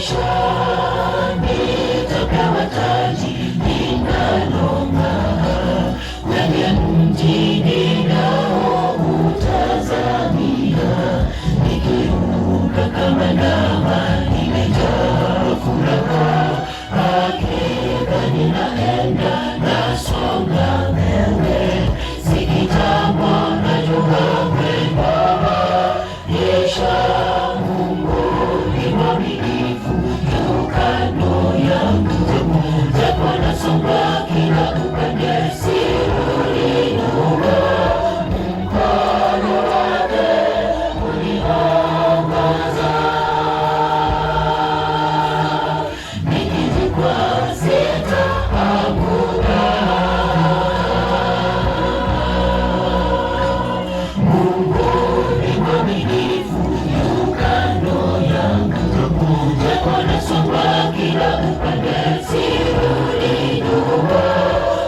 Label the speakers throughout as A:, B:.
A: Kisha nitapewa taji linalong'aa kwenye mji ninaoutazamia, nikiruka kama ndama, nimejaa furaha. Hakika ninaenda, nasonga mbele, si kitambo najua kwenda maisha. Mungu ni mwaminifu, yu kando yangu, japo nasonga kila upande, sirudi nyuma. Mkono wake uniongoza, nikijikwaa sitaanguka. Mungu ni mwaminifu, yu kando yangu, japo nasonga kila upande, sirudi nyuma.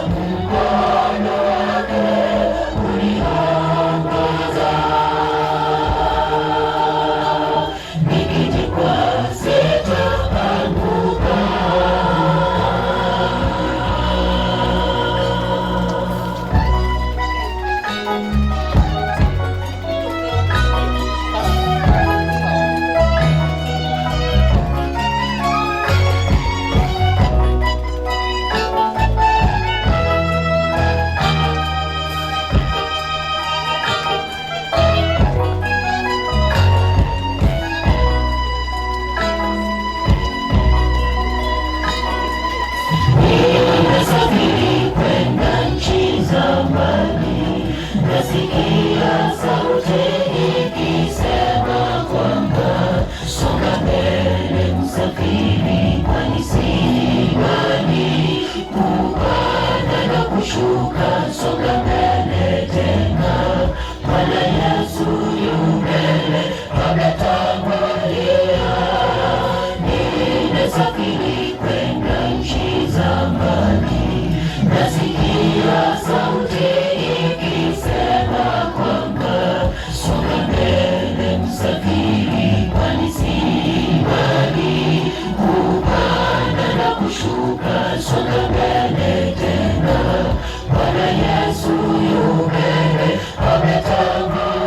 A: Mkono wake uniongoza, nikijikwaa sitaanguka. Nimesafiri kwenda nchi za mbali, nasikia sauti ikisema kwamba songa mbele msafiri, kwani si mbali kupanda na kushuka, songa mbele tena. Bwana Yesu yu mbele, ametangulia. Nimesafiri kwenda nchi za mbali, nasikia sauti ikisema kwamba songa mbele msafiri, kwani si mbali kupanda na kushuka, songa mbele tena. Bwana Yesu yu mbele, ametangulia.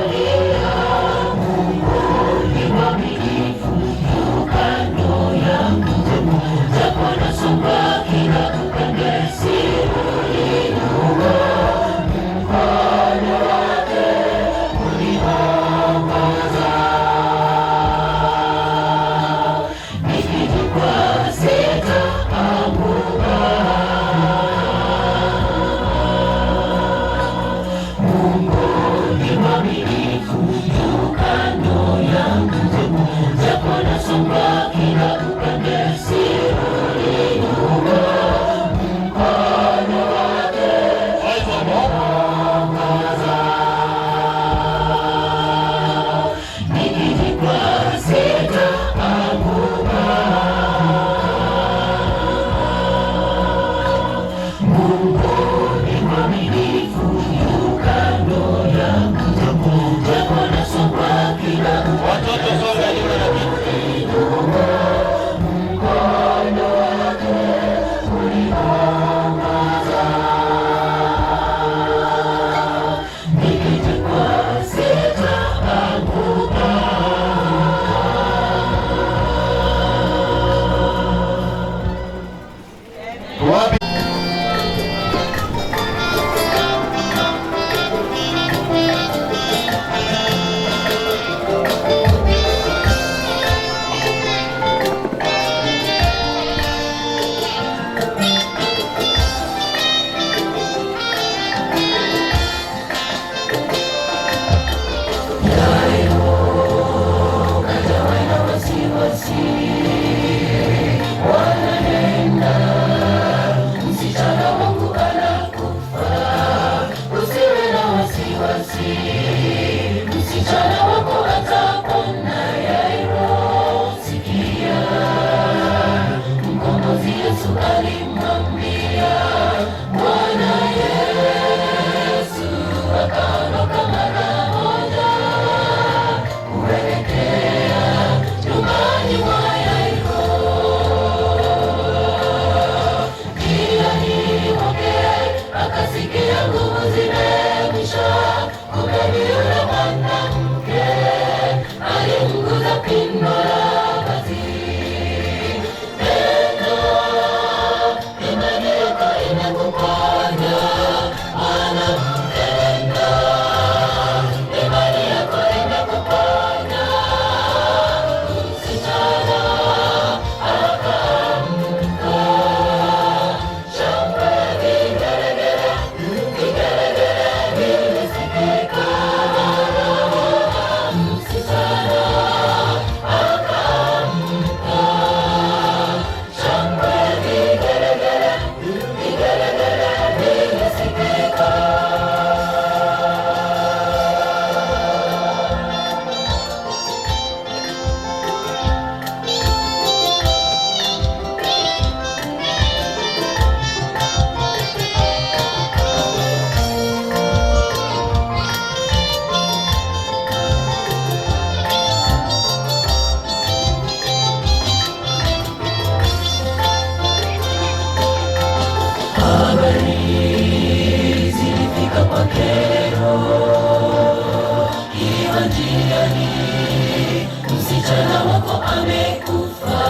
A: Msichana wako amekufa,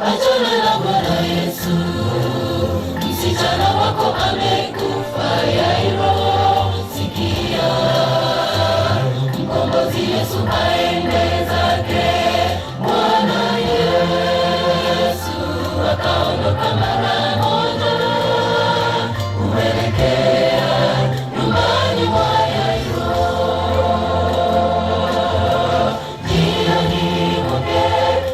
A: achana na Bwana Yesu. Msichana wako amekufa, Yairo, sikia. Mkombozi Yesu aende zake. Bwana Yesu akaondoka mara moja kuelekea nyumbani mwa Yairo. Njiani mwake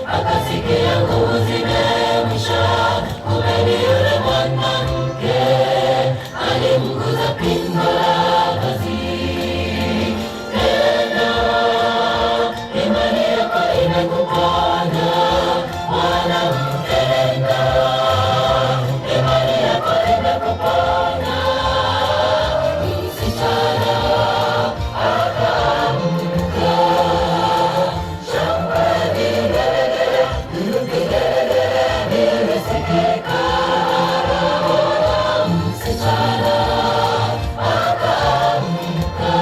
A: akasikia nguvu zimemwisha. Kumbe ni yule mwanamke alimguza pindo la vazi. Nenda, imani yako imekuponya. Mwanamke, nenda, imani yako imekuponya. Msichana akaamka. Shangwe, vigelegele, vigelegele vilisikika. Msichana akaamka.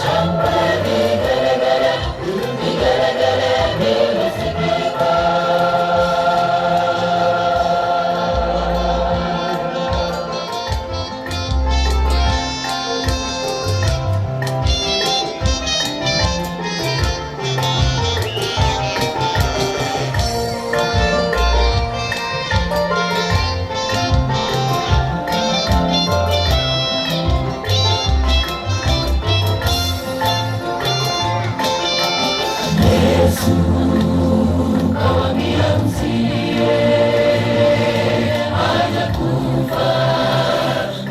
A: Shangwe, vigelegele, vigelegele vilisikika. Yesu kawaambia, msilie, hajakufa.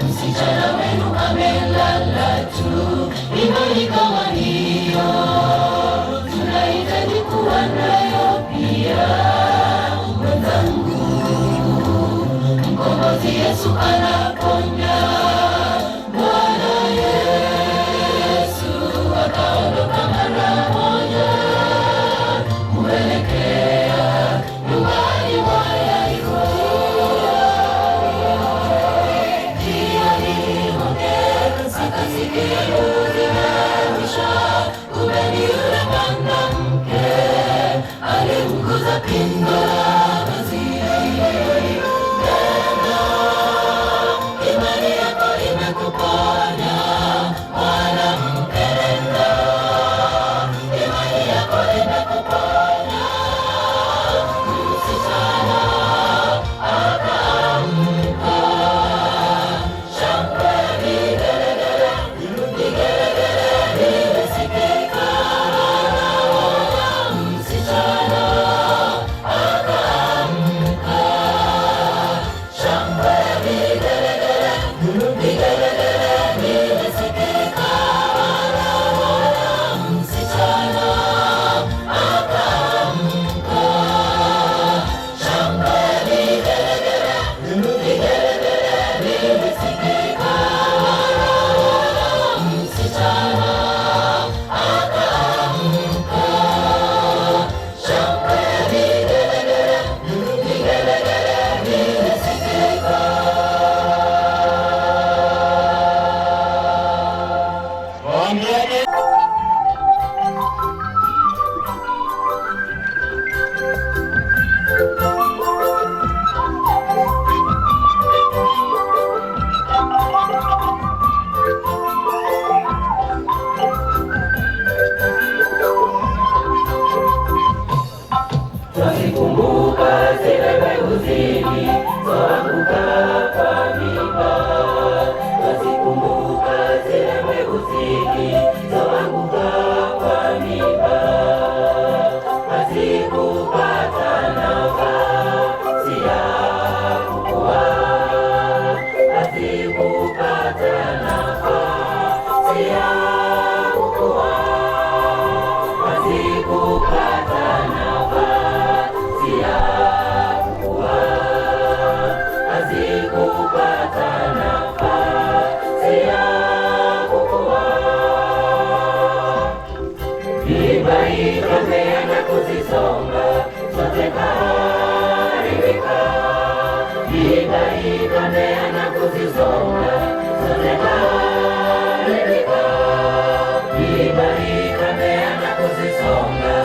A: Msichana wenu amelala tu. Imani kama hiyo tunahitaji kuwa nayo pia. Mwenzangu, Mkombozi Yesu anaponya. Bwana Yesu akaondoka mara moja kuelekea nyumbani mwa Yairo. Njiani mwake akasikia nguvu zimemwisha. Kumbe ni yule mwanamke alimguza pindo la vazi. Nenda, imani yako imekuponya. Mwanamke, nenda, imani yako imekuponya. Msichana akaamka. Shangwe, vigelegele, vigelegele vilisikika. Msichana akaamka. Shangwe, vigelegele, vigelegele vilisikika. Msichana akaamka. Shangwe, vigelegele, vigelegele vilisikika. Msichana akaamka. Shangwe, vigelegele, vigelegele vilisikika.
B: Waambiane.
A: Twazikumbuka zile mbegu zilizoanguka kwa miiba. Twazikumbuka zile mbegu zilizoanguka kwa miiba. Hazikupata nafasi ya kukua. Hazikupata nafasi ya kukua. Hazikupata nafasi ya kukua. Hazikupata nafasi ya kukua. Miiba ikamea na kuzisonga, zote kaharibika. Miiba ikamea na kuzisonga, zote kaharibika. Miiba ikamea na kuzisonga.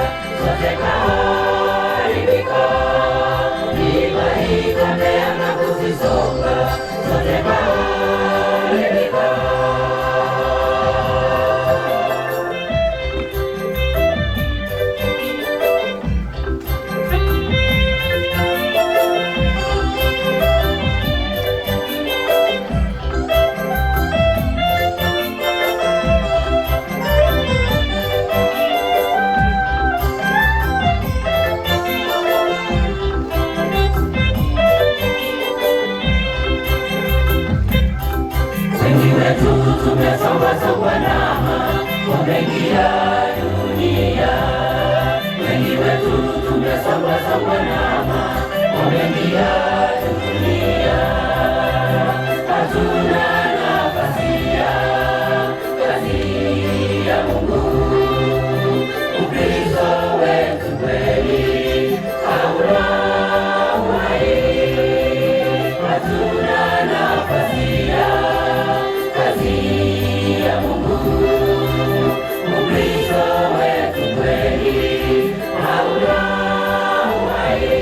A: Wamesongwa na mambo mengi ya dunia, hatuna nafasi ya kazi ya Mungu. Ukristo wetu kweli hauna uhai, hatuna nafasi ya kazi ya Mungu. Ukristo wetu kweli hauna uhai.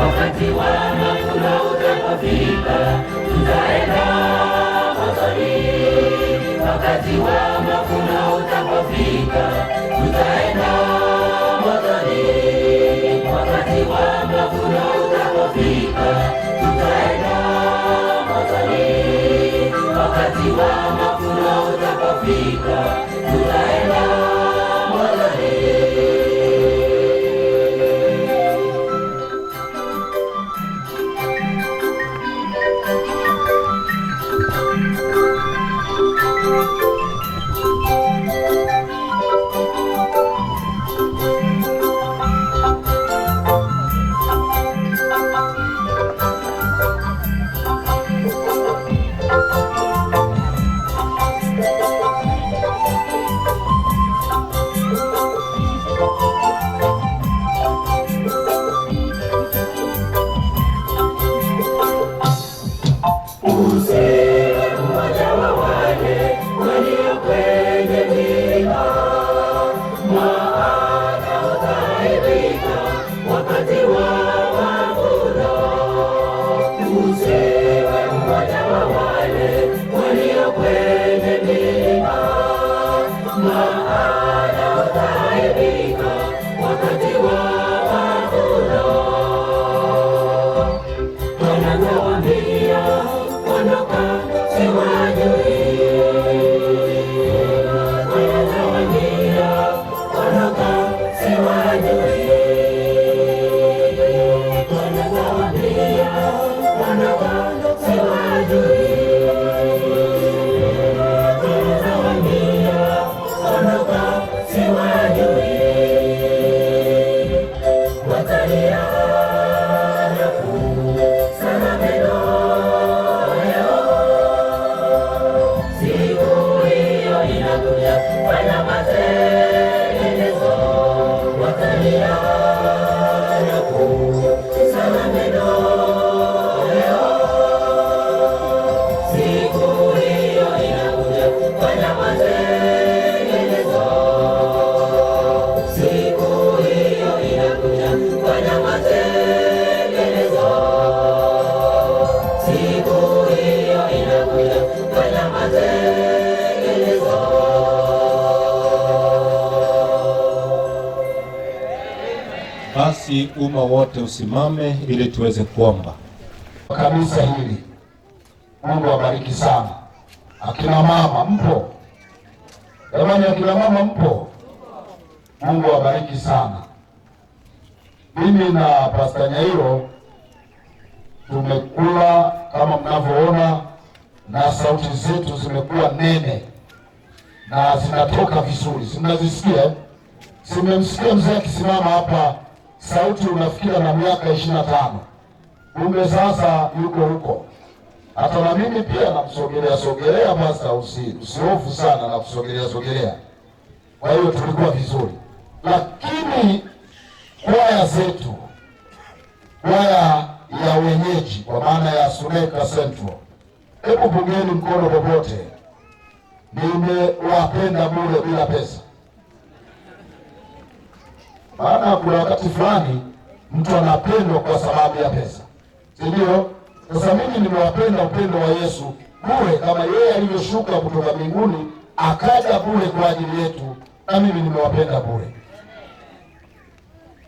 A: Wakati wa mavuno utapofika, tutaenda motoni. Wakati wa mavuno utapofika, tutaenda motoni. Wakati wa mavuno utapofika, tutaenda motoni. Wakati wa mavuno utapofika, tutaenda motoni. Usiwe mmoja wa wale walio kwenye milima, maana utaaibika wakati wa mavuno. Usiwe mmoja wa wale walio kwenye milima, maana utaaibika wakati wa mavuno. Wanakuambia ondoka, siwajui. Wanakuambia ondoka, siwajui. Wanakuambia ondoka, siwajui. Wanakuambia ondoka, siwajui. Watalia na kusaga meno yao. Siku hiyo inakuja kwenye matengenezo. Watalia na kusaga meno yao. Siku hiyo inakuja kwenye matengenezo. Siku hiyo inakuja kwenye matengenezo. Siku hiyo inakuja kwenye matengenezo.
C: Basi umma wote usimame ili tuweze kuomba.
B: Kanisa hili, Mungu awabariki sana. Akina mama mpo? Jamani, akina mama mpo? Mungu awabariki sana. Mimi na Pastor Nyairo tumekula kama mnavyoona, na sauti zetu zimekuwa nene na zinatoka vizuri, si mnazisikia? Simemsikia mzee akisimama hapa, sauti unafikira na miaka 25, kumbe sasa yuko huko. Hata na mimi pia namsogelea sogelea, pasta, usihofu sana na kusogelea sogelea. Kwa hiyo tulikuwa vizuri, lakini kwaya zetu, kwaya ya wenyeji kwa maana ya Suneka Central, hebu pungeni mkono popote. Nimewapenda bure bila pesa, maana kuna wakati fulani mtu anapendwa kwa sababu ya pesa, si ndio? Sasa mimi nimewapenda upendo wa Yesu bure, kama yeye alivyoshuka kutoka mbinguni akaja bure kwa ajili yetu, na mimi nimewapenda bure.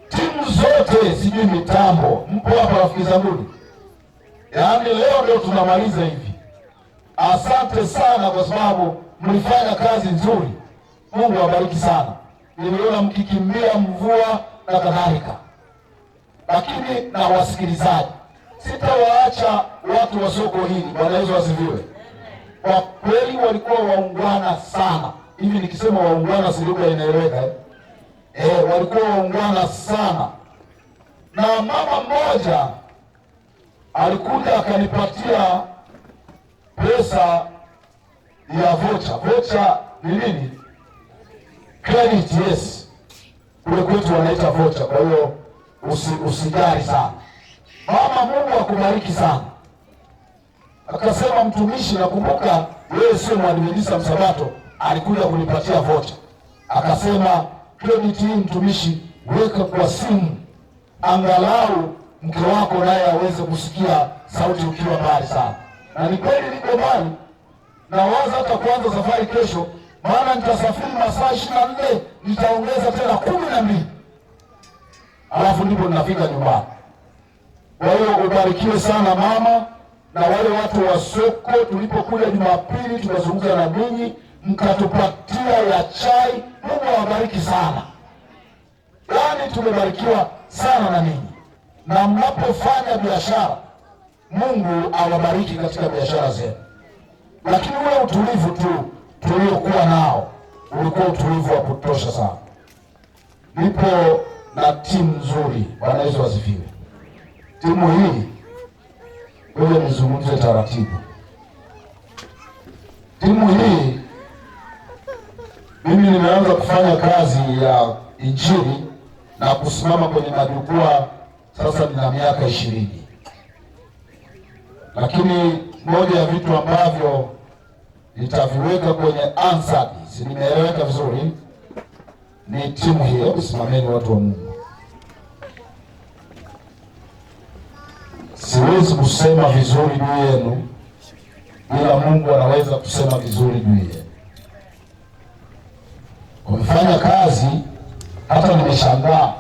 B: Timu zote, sijui mitambo, mpo hapa rafiki zanguni? Yaani leo ndio tunamaliza hivi. Asante sana kwa sababu mlifanya kazi nzuri. Mungu awabariki sana. Niliona mkikimbia mvua na kadhalika. Lakini na wasikilizaji, sitawaacha watu wa soko hili. Bwana Yesu asifiwe. Kwa kweli walikuwa waungwana sana. Hivi nikisema waungwana, si lugha inaeleweka eh? Walikuwa waungwana sana. Na mama mmoja alikuja akanipatia pesa ya vocha. Vocha ni nini? Credit, yes. Kule kwetu wanaita vocha, kwa hiyo usijali sana. Mama, Mungu akubariki sana. Akasema mtumishi, nakumbuka wewe sio Mwadventista Msabato, alikuja kunipatia vocha. Akasema credit hii mtumishi, weka kwa simu angalau mke wako naye aweze kusikia sauti ukiwa mbali sana. Na ni kweli niko mbali, nawaza hata kuanza safari kesho, maana nitasafiri masaa 24, nitaongeza tena 12, alafu ndipo ninafika nyumbani. Kwa hiyo ubarikiwe sana mama, na wale watu wa soko. Tulipokuja Jumapili tukazungumza na ninyi, mkatupatia ya chai. Mungu awabariki sana, yaani tumebarikiwa sana na ninyi, na mnapofanya biashara Mungu awabariki katika biashara zenu. Lakini ule utulivu tu tuliokuwa nao ulikuwa utulivu wa kutosha sana. Nipo na timu nzuri. Bwana Yesu asifiwe. Timu hii, wewe nizungumze taratibu. Timu hii, mimi nimeanza kufanya kazi ya injili na kusimama kwenye majukwaa sasa nina miaka 20. Lakini moja ya vitu ambavyo nitaviweka kwenye answer, si nimeeleweka vizuri, ni timu hii. Hebu simameni watu wa Mungu. Siwezi kusema vizuri juu yenu, ila Mungu anaweza kusema vizuri juu yenu. Wamefanya kazi, hata nimeshangaa.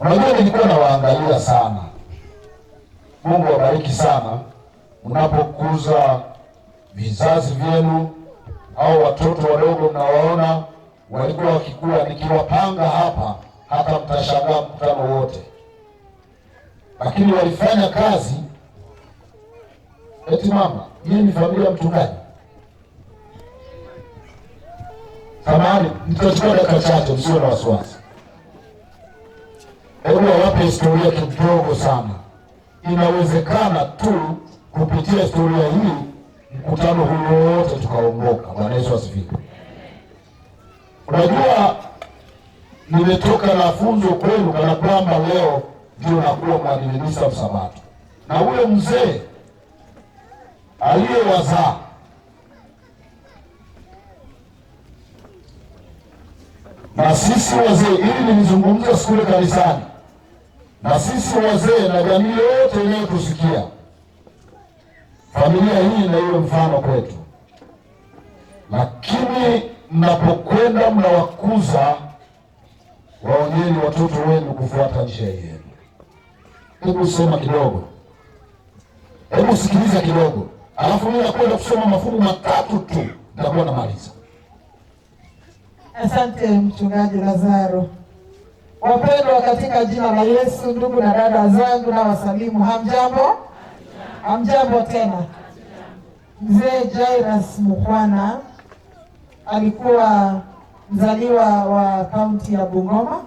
B: Unajua, nilikuwa nawaangalia sana. Mungu awabariki sana mnapokuza vizazi vyenu, au watoto wadogo mnawaona walikuwa wakikua, nikiwapanga hapa hata mtashangaa mkutano wote, lakini walifanya kazi. Eti mama, yeye ni familia mchungaji? Samahani, nitachukua dakika chache, msiwe na wasiwasi. Hebu wawape historia kidogo sana. Inawezekana tu kupitia historia hii mkutano huu wote tukaongoka. Bwana Yesu asifiwe. Unajua, nimetoka na funzo kwenu kana kwamba leo ndio nakuwa Mwadventista Msabato, na huyo mzee aliyewazaa na sisi wazee, ili nilizungumza siku ile kanisani, na sisi wazee na jamii yote inayotusikia, familia hii na iwe mfano kwetu. Lakini mnapokwenda mnawakuza, waonyeni watoto wenu kufuata njia yenu. Hebu soma kidogo, hebu sikiliza kidogo, alafu mimi nakwenda kusoma mafungu matatu tu, nitakuwa namaliza.
D: Asante Mchungaji Lazaro. Wapendwa katika jina la Yesu, ndugu na dada zangu na wasalimu, hamjambo? Hamjambo tena. Mzee Jairus Mukhwana alikuwa mzaliwa wa kaunti ya Bungoma,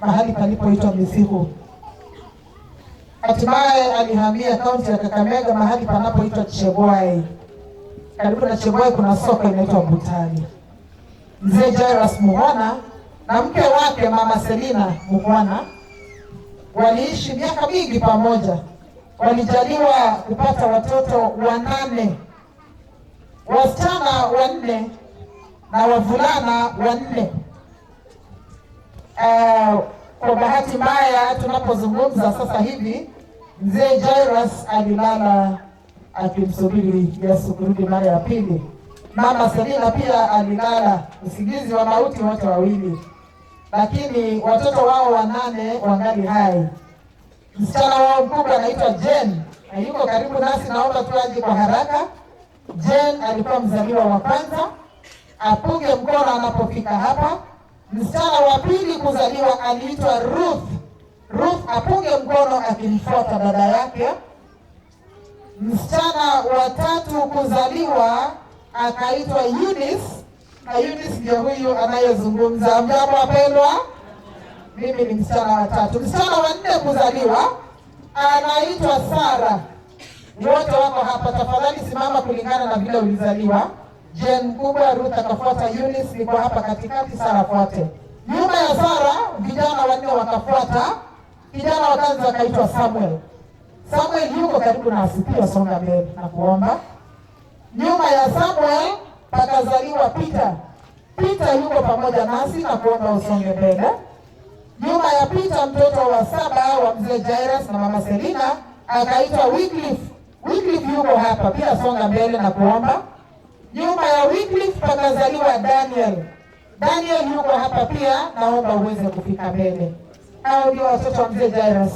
D: mahali palipoitwa Misihu. Hatimaye alihamia kaunti ya Kakamega, mahali panapoitwa Chebwai. Karibu na Chebwai kuna soko inaitwa Butali. Mzee Jairus Mukhwana na mke wake Mama Selina Mukhwana waliishi miaka mingi pamoja. Walijaliwa kupata watoto 8, wasichana 4 na wavulana 4. Kwa bahati mbaya tunapozungumza sasa hivi, Mzee Jairus alilala akimsubiri Yesu kurudi mara ya pili. Mama Selina pia alilala usingizi wa mauti, wote wawili, lakini watoto wao 8 wangali hai. Msichana wao mkubwa anaitwa Jane, yuko karibu nasi, naomba tu aje kwa haraka. Jane alikuwa mzaliwa wa kwanza, apunge mkono anapofika hapa. Msichana wa pili kuzaliwa aliitwa Ruth. Ruth apunge mkono akimfuata dada yake. Msichana wa tatu kuzaliwa akaitwa Eunice. Na Eunice ndio huyu anayezungumza. Mjambo wapendwa, mimi ni msichana wa tatu. Msichana wa nne kuzaliwa anaitwa Sara. Wote wako hapa, tafadhali simama kulingana na vile ulizaliwa. Jane mkubwa, Ruth akafuata, Eunice niko hapa katikati, Sara fuate. Nyuma ya Sara vijana wanne wakafuata. Kijana wa kwanza akaitwa Samuel. Samuel yuko karibu nasi pia, songa mbele na kuomba. Nyuma ya Samuel pakazaliwa Peter. Peter yuko pamoja nasi na kuomba usonge mbele. Nyuma ya Peter, mtoto wa saba wa mzee Jairus na mama Selina akaitwa Wycliffe. Wycliffe yuko hapa pia, songa mbele na kuomba. Nyuma ya Wycliffe pakazaliwa Daniel. Daniel yuko hapa pia, naomba uweze kufika mbele. Hao ndio watoto wa mzee Jairus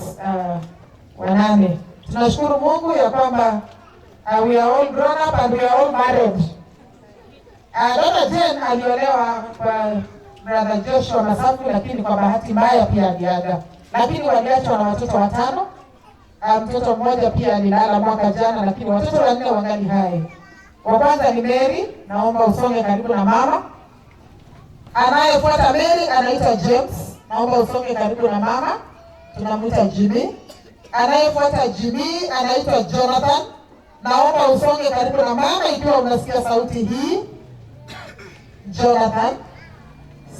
D: wanane. Tunashukuru Mungu ya kwamba we are all grown up and we are all married. Dada Jane aliolewa kwa brother Joshua Masafu, lakini kwa bahati mbaya pia aliaga, lakini waliachwa na watoto watano. Mtoto mmoja pia alilala mwaka jana, lakini watoto wanne wangali hai. Wa kwanza ni Mary, naomba usonge karibu na mama. Anayefuata Mary anaitwa James, naomba usonge karibu na mama, tunamwita Jimmy. Anayefuata Jimmy anaitwa Jonathan, naomba usonge karibu na mama ikiwa unasikia sauti hii. Jonathan,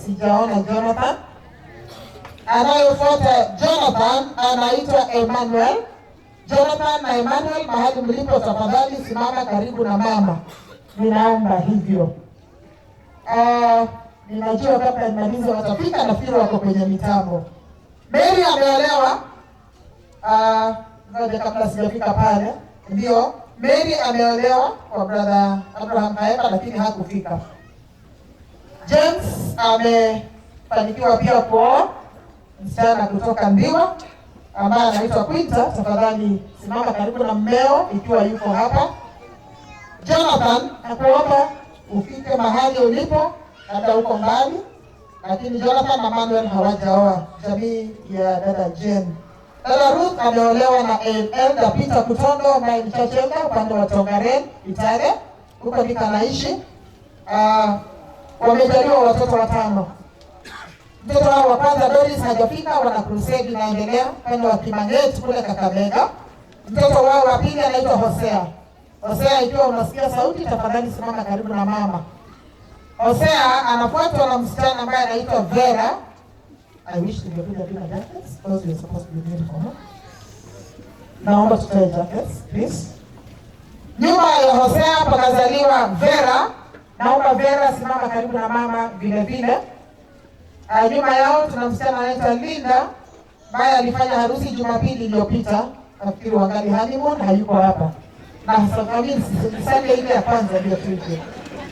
D: sijaona Jonathan. Anayefuata Jonathan anaitwa Emmanuel. Jonathan na Emmanuel, mahali mlipo, tafadhali simama karibu na mama, ninaomba hivyo. Ninajua kabla nimalize watafika, nafikiri wako kwenye mitambo. Mary ameolewa. Ngoja kabla sijafika pale, ndio Mary ameolewa kwa brother Abraham Kaemba, lakini hakufika. James amefanikiwa pia kuoa msichana kutoka Ndhiwa ambaye anaitwa Quinta. Tafadhali simama karibu na mmeo ikiwa yuko hapa. Jonathan, nakuomba ufike mahali ulipo, labda uko mbali, lakini Jonathan na Manuel hawajaoa, jamii ya dada Jane. Dada Ruth ameolewa na Elder Peter Kutondo ambaye ni church elder upande wa Tongaren, Itare, huko ndiko anaishi. Wamejaliwa watoto watano. Mtoto wao wa kwanza Doris hajafika, wana crusade inaendelea upande wa Kimanget kule Kakamega. Mtoto wao wa pili anaitwa Hosea. Hosea, ikiwa unasikia sauti, tafadhali simama karibu na mama. Hosea anafuatwa na msichana ambaye anaitwa Vera. I wish tungekuja bila jackets because we are supposed to be beautiful. No? Naomba tutoe jackets, please. Nyuma ya Hosea pakazaliwa Vera. Naomba Vera simama karibu na mama vile vile. Nyuma yao tuna msichana anaitwa Linda ambaye alifanya harusi Jumapili iliyopita. Nafikiri wangali honeymoon, hayuko hapa. Na Sunday ile ya kwanza ndio tuje.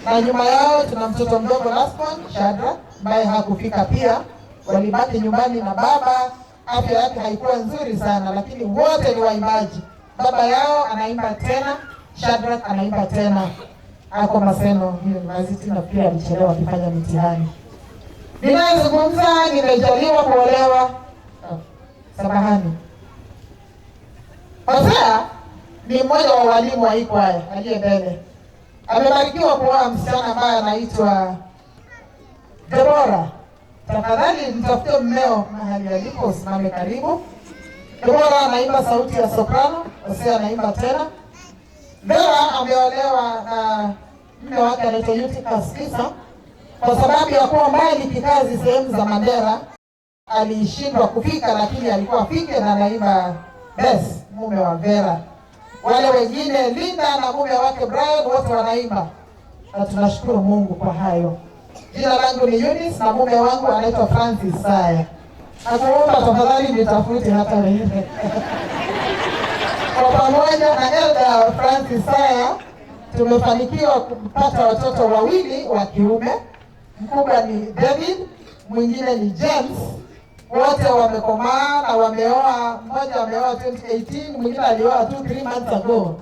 D: Na nyuma yao tuna mtoto mdogo last born Shadrack ambaye hakufika pia. Walibaki nyumbani na baba, afya yake haikuwa nzuri sana, lakini wote ni waimbaji. Baba yao anaimba tena, Shadrack anaimba tena, ako Maseno University na pia alichelewa akifanya mitihani. Ninayezungumza nimejaliwa kuolewa. Oh, samahani. Hosea ni mmoja wa walimu wa hii kwaya aliye mbele. Amebarikiwa kuoa msichana ambaye anaitwa Debora. Tafadhali mtafute mmeo mahali alipo, usimame karibu. Debora anaimba sauti ya soprano, Hosea anaimba tena. Vera ameolewa na mume wake anaitwa Eutychus Kisa. Kwa sababu ya kuwa mbali kikazi sehemu za Mandera, alishindwa kufika, lakini alikuwa afike na anaimba bass, mume wa Vera. Wale wengine Linda na mume wake Brian wote wanaimba, na tunashukuru Mungu kwa hayo. Jina langu ni Eunice na mume wangu anaitwa Francis Saya. Nakuomba tafadhali nitafute hata wewe. Kwa pamoja na Elder Francis Saya tumefanikiwa kupata watoto wawili wa kiume. Mkubwa ni David, mwingine ni James. Wote wamekomaa na wameoa. Mmoja ameoa 2018, mwingine alioa tu 3 months ago,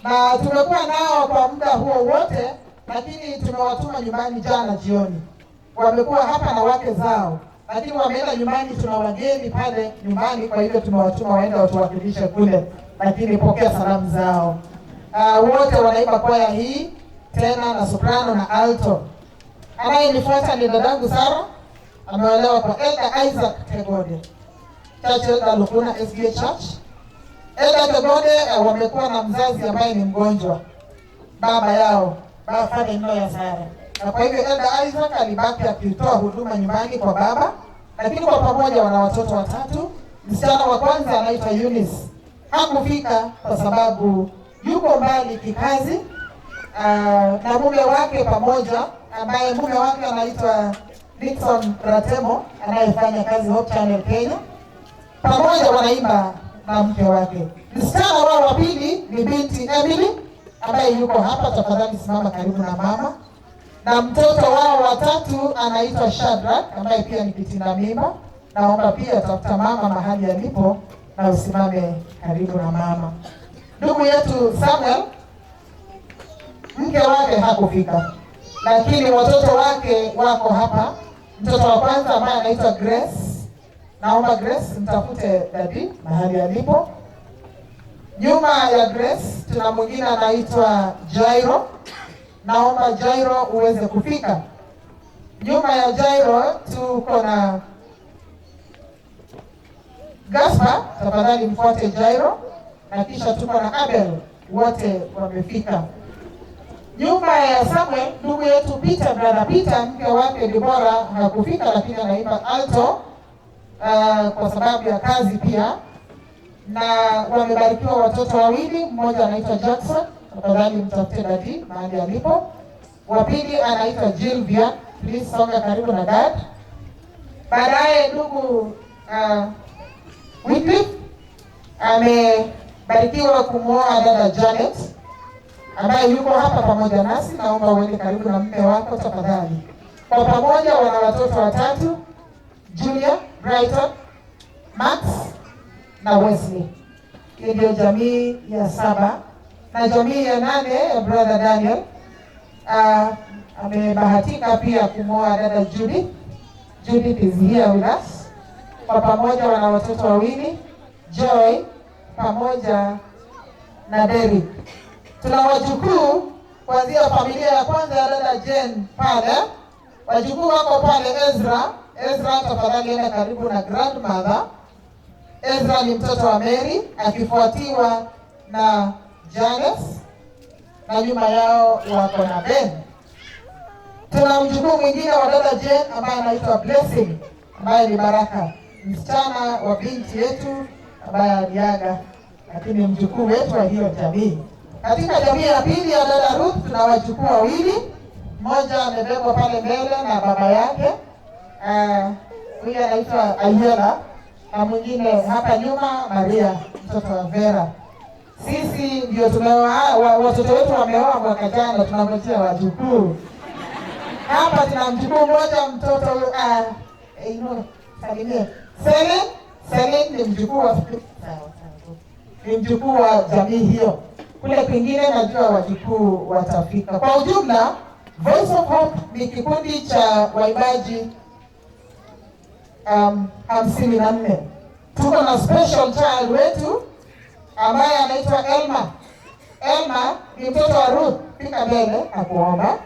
D: na tumekuwa nao kwa muda huo wote, lakini tumewatuma nyumbani jana jioni. Wamekuwa hapa na wake zao, lakini wameenda nyumbani. Tuna wageni pale nyumbani, kwa hivyo tumewatuma waende watuwakilishe kule, lakini pokea salamu zao. Wote wanaimba kwaya hii tena na soprano na alto. Anayenifuata ni dadangu Sara, ameolewa kwa Elder Isaac Tegode, Church Elder Lukuna SDA Church. Elder Tegode wamekuwa na mzazi ambaye ni mgonjwa, baba yao, baba in-law ya Sara, na kwa hivyo Elder Isaac alibaki akitoa huduma nyumbani kwa baba, lakini kwa pamoja wana watoto watatu. Msichana wa kwanza anaitwa Eunice, hakufika kwa sababu yuko mbali kikazi, na mume wake pamoja, ambaye mume wake anaitwa Nixon Ratemo anayefanya kazi Hope Channel Kenya, pamoja wanaimba na mke wake. Msichana wao wa pili ni binti Emily ambaye yuko hapa, tafadhali simama karibu na mama. Na mtoto wao wa tatu anaitwa Shadrack ambaye pia ni kitinda mimba. Naomba pia tafuta mama mahali alipo na usimame karibu na mama. Ndugu yetu Samuel, mke wake hakufika, lakini watoto wake wako hapa. Mtoto wa kwanza ambaye anaitwa Grace, naomba Grace mtafute daddy mahali alipo. Nyuma ya Grace tuna mwingine anaitwa Jairo, naomba Jairo uweze kufika. Nyuma ya Jairo tuko na Gaspar, tafadhali mfuate Jairo, na kisha tuko na Abel, wote wamefika. Nyuma ya Samuel, ndugu yetu Peter, brother Peter, mke wake Debora hakufika, lakini anaimba alto kwa sababu ya kazi pia, na wamebarikiwa watoto wawili, mmoja anaitwa Jackson, tafadhali mtafute daddy mahali alipo. Wa pili anaitwa Jilvia, please songa karibu na dad. Baadaye ndugu Wycliffe amebarikiwa kumwoa dada Janet ambaye yuko hapa pamoja nasi. Naomba uende karibu na mume wako tafadhali. Kwa pamoja wana watoto watatu, Julia, Brighton, Max na Wesley. Hiyo ndio jamii ya saba, na jamii ya nane ya brother Daniel amebahatika pia kumwoa dada Judith. Judith is here with us. Kwa pamoja wana watoto wawili, Joy pamoja na Derek. Tuna wajukuu kuanzia familia ya kwanza ya dada Jane pale, wajukuu wako pale. Ezra, Ezra tafadhali enda karibu na grandmother. Ezra ni mtoto wa Mary akifuatiwa na Janice na nyuma yao wako na Ben. Tuna mjukuu mwingine wa dada Jane ambaye anaitwa Blessing, ambaye ni Baraka, msichana wa binti yetu ambaye aliaga, lakini mjukuu wetu wa hiyo jamii. Katika jamii ya pili ya dada Ruth tuna wajukuu wawili, mmoja amebebwa pale mbele na baba yake, huyu anaitwa Ayela, na mwingine hapa nyuma Maria, mtoto wa Vera. Sisi ndio tumeoa, watoto wetu wameoa mwaka jana, tunangojea wajukuu. Hapa tuna mjukuu mmoja, mtoto inua salimia. Selin, Selin ni mjukuu wa ni mjukuu wa jamii hiyo. Kule kwingine najua wajukuu watafika. Kwa ujumla, Voice of Hope ni kikundi cha waimbaji 54. Tuko na special child wetu ambaye anaitwa Elma. Elma ni mtoto wa Ruth, fika mbele akuomba.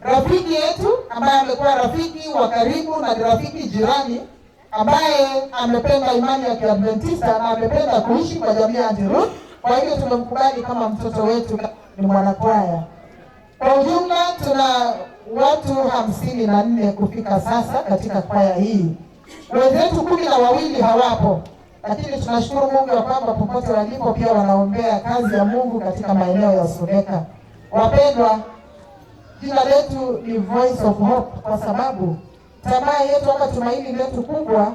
D: Rafiki yetu ambaye amekuwa rafiki wa karibu na rafiki jirani ambaye amependa imani ya Kiadventista na amependa kuishi kwa jamii ya Auntie Ruth. Kwa hivyo tumemkubali kama mtoto wetu, ni mwanakwaya. Kwa ujumla tuna watu 54 kufika sasa katika kwaya hii. Wenzetu 12 hawapo, lakini tunashukuru Mungu ya kwamba popote walipo pia wanaombea kazi ya Mungu katika maeneo ya Suneka. Wapendwa, jina letu ni Voice of Hope kwa sababu tamaa yetu ama tumaini letu kubwa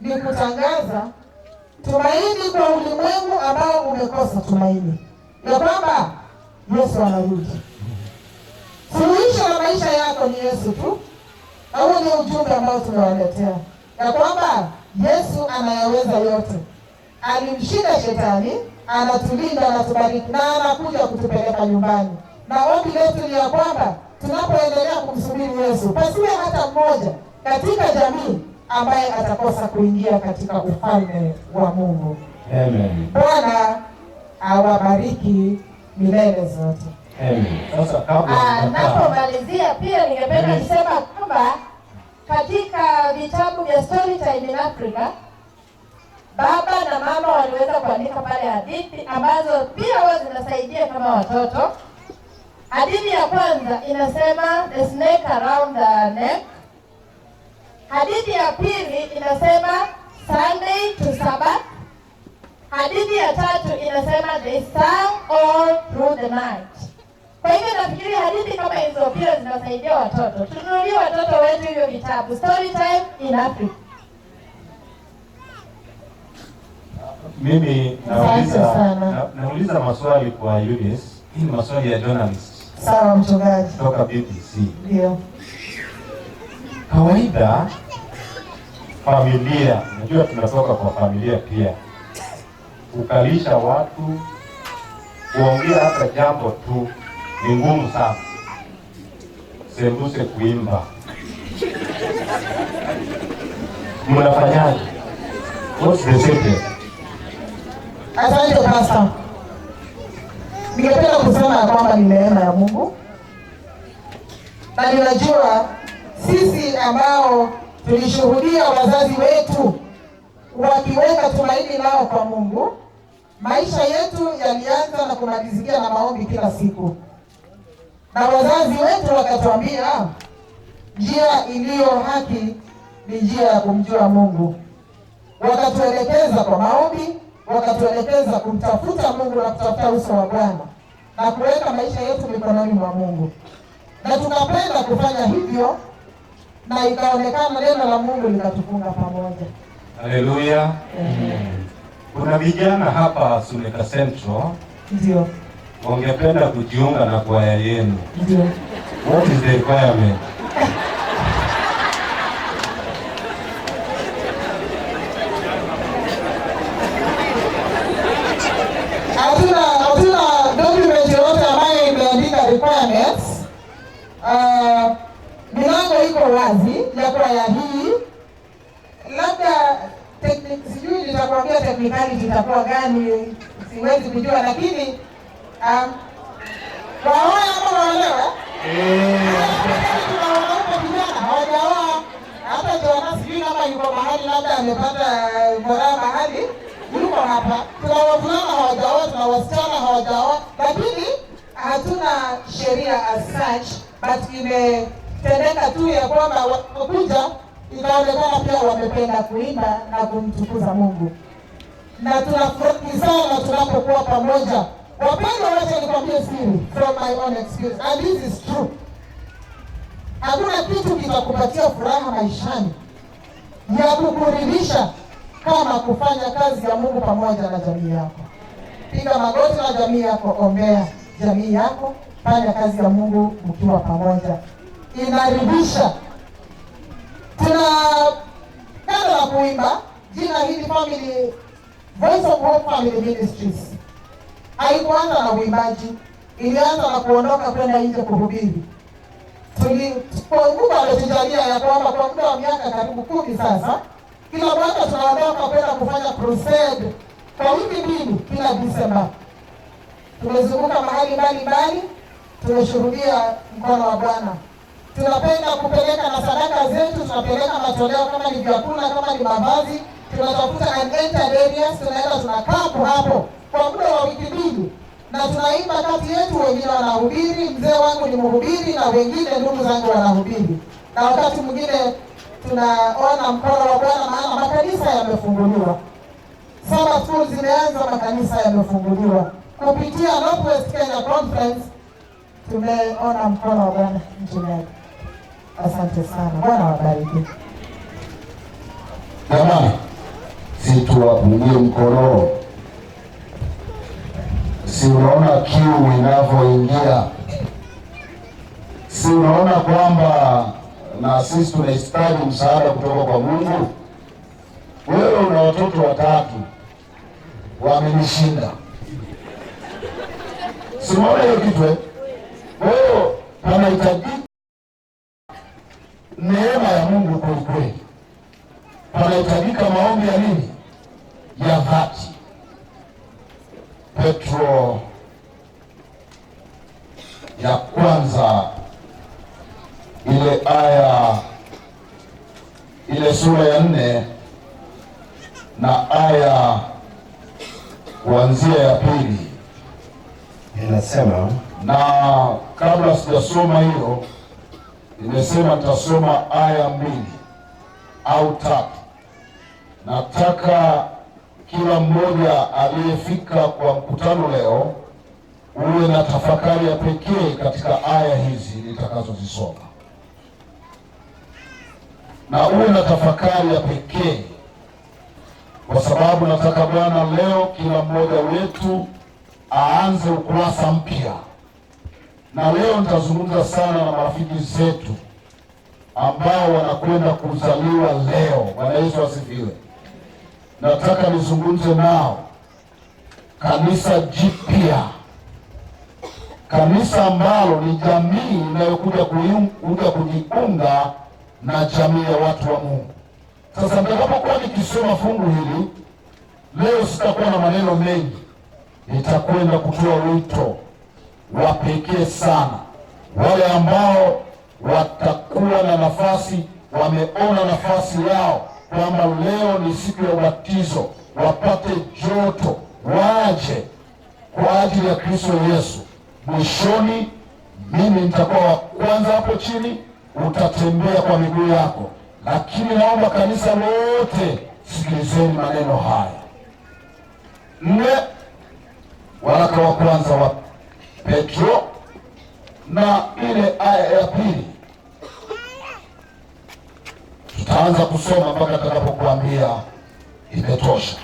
D: ni kutangaza tumaini kwa ulimwengu ambao umekosa tumaini, ya kwamba Yesu anarudi. Suluhisho la maisha yako ni Yesu tu, na huo ndio ujumbe ambao tumewaletea, ya kwamba Yesu anayaweza yote. Alimshinda shetani, anatulinda, anatubariki na anakuja kutupeleka nyumbani. Na ombi letu ni ya kwamba tunapoendelea kumsubiri Yesu, pasiwe hata mmoja katika jamii ambaye atakosa kuingia katika ufalme wa Mungu.
C: Amen.
D: Bwana awabariki milele zote.
C: Amen. Sasa kabla
E: Ah,
C: hujakaa,
E: napomalizia pia ningependa kusema kwamba katika vitabu vya Storytime in Africa baba na mama waliweza kuandika pale hadithi ambazo pia huwa zinasaidia kama watoto. Hadithi ya kwanza inasema The Snake Around the Neck. Hadithi ya pili inasema Sunday to Sabbath. Hadithi ya tatu inasema They Sang All Through the Night. Kwa hivyo nafikiri hadithi kama hizo pia zinasaidia watoto. Tununulie watoto wetu hivyo vitabu, Storytime in Africa.
C: Mimi nauliza,
D: Asante sana.
C: nauliza maswali kwa Eunice. Hii ni maswali ya journalist
D: Sawa mchungaji.
C: kutoka BBC.
D: Ndio.
C: Kawaida familia, najua tunatoka kwa familia pia, kukalisha watu kuongea hata jambo tu ni ngumu sana, sembuse kuimba. Mnafanyaje? What's the secret?
D: Asante Pastor. Ningependa kusema ya kwamba ni neema ya Mungu, na ninajua sisi ambao tulishuhudia wazazi wetu wakiweka tumaini lao kwa Mungu, maisha yetu yalianza na kumalizikia na maombi kila siku, na wazazi wetu wakatuambia njia iliyo haki ni njia ya kumjua Mungu. Wakatuelekeza kwa maombi, wakatuelekeza kumtafuta Mungu na kutafuta uso wa Bwana na kuweka maisha yetu mikononi mwa Mungu, na tukapenda kufanya hivyo, na ikaonekana neno la Mungu likatufunga pamoja.
C: Haleluya. Kuna vijana hapa Suneka Central
D: Ndio,
C: wangependa kujiunga na kwaya yenu.
D: ndio.
C: What is the requirement?
D: Hatuna document yoyote ambayo imeandika requirements. Milango iko wazi ya kwaya hii, labda sijui nitakwambia technicality itakuwa gani, siwezi kujua, lakini waoe ama waolewe. Tuna wanaume vijana hawajaoa, hata Joana sijui kama yuko mahali, labda amepata moraa mahali, yuko hapa. Tuna wavulana hawajaoa, tuna wasichana hawajaoa, lakini hatuna sheria as such, but imetendeka tu ya kwamba wakuja, ikaonekana pia wamependa kuimba na kumtukuza Mungu, na tunafurahi sana tunapokuwa pamoja. Wapendwa, wacha nikwambie siri from my own experience, and this is true. Hakuna kitu kitakupatia furaha maishani ya kukuridhisha kama kufanya kazi ya Mungu pamoja na jamii yako. Piga magoti na jamii yako, ombea jamii yako, fanya kazi ya Mungu mkiwa pamoja, inaridhisha. Tuna kando na kuimba, jina hili family, Voice of Hope Family Ministries haikuanza na uimbaji, ilianza na kuondoka kwenda nje kuhubiri. Kwa Mungu ametujalia ya kwamba kwa muda wa miaka karibu 10 sasa, kila mwaka tunaondoka kwenda kufanya crusade kwa wiki 2 kila Disemba. Tumezunguka mahali mbalimbali, tumeshuhudia mkono wa Bwana. Tunapenda kupeleka na sadaka zetu, tunapeleka matoleo kama ni vyakula, kama ni mavazi, tunatafuta unentered areas, tunaenda tunakaa hapo kwa muda wa wiki 2 na tunaimba kati yetu, wengine wanahubiri, mzee wangu ni mhubiri na wengine ndugu zangu wanahubiri, na wakati mwingine tunaona mkono wa Bwana, maana makanisa yamefunguliwa, Sabbath school zimeanza, makanisa yamefunguliwa. Kupitia Northwest Kenya Conference tumeona mkono wa Bwana. Mchungaji, asante sana, Bwana wabariki.
B: Jamani, si tuwapungie mkono? Si unaona kiu inavyoingia? Si unaona kwamba na sisi tunahitaji msaada kutoka kwa Mungu? Wewe una watoto 3 wamenishinda, si unaona hiyo kitu eh? Kwa hiyo panahitajika neema ya Mungu kweli kweli, panahitajika maombi ya nini? Ya dhati. Petro ya kwanza, ile aya ile sura ya 4 na aya kuanzia ya 2.
C: Inasema,
B: na kabla sijasoma hiyo, nimesema nitasoma aya 2 au 3. Nataka kila mmoja aliyefika kwa mkutano leo uwe na tafakari ya pekee katika aya hizi nitakazozisoma, na uwe na tafakari ya pekee kwa sababu nataka Bwana leo kila mmoja wetu aanze ukurasa mpya. Na leo nitazungumza sana na marafiki zetu ambao wanakwenda kuzaliwa leo. Bwana Yesu asifiwe. Nataka nizungumze nao, kanisa jipya, kanisa ambalo ni jamii inayokuja kujiunga na jamii ya watu wa Mungu. Sasa nitakapokuwa nikisoma fungu hili leo, sitakuwa na maneno mengi, nitakwenda kutoa wito wa pekee sana. Wale ambao watakuwa na nafasi, wameona nafasi yao kwamba leo ni siku ya ubatizo, wapate joto, waje kwa ajili ya Kristo Yesu. Mwishoni mimi nitakuwa wa kwanza hapo chini, utatembea kwa miguu yako. Lakini naomba kanisa lote sikilizeni maneno haya. 4, waraka wa kwanza wa Petro na ile aya ya 2. Tutaanza kusoma mpaka tutakapokuambia imetosha.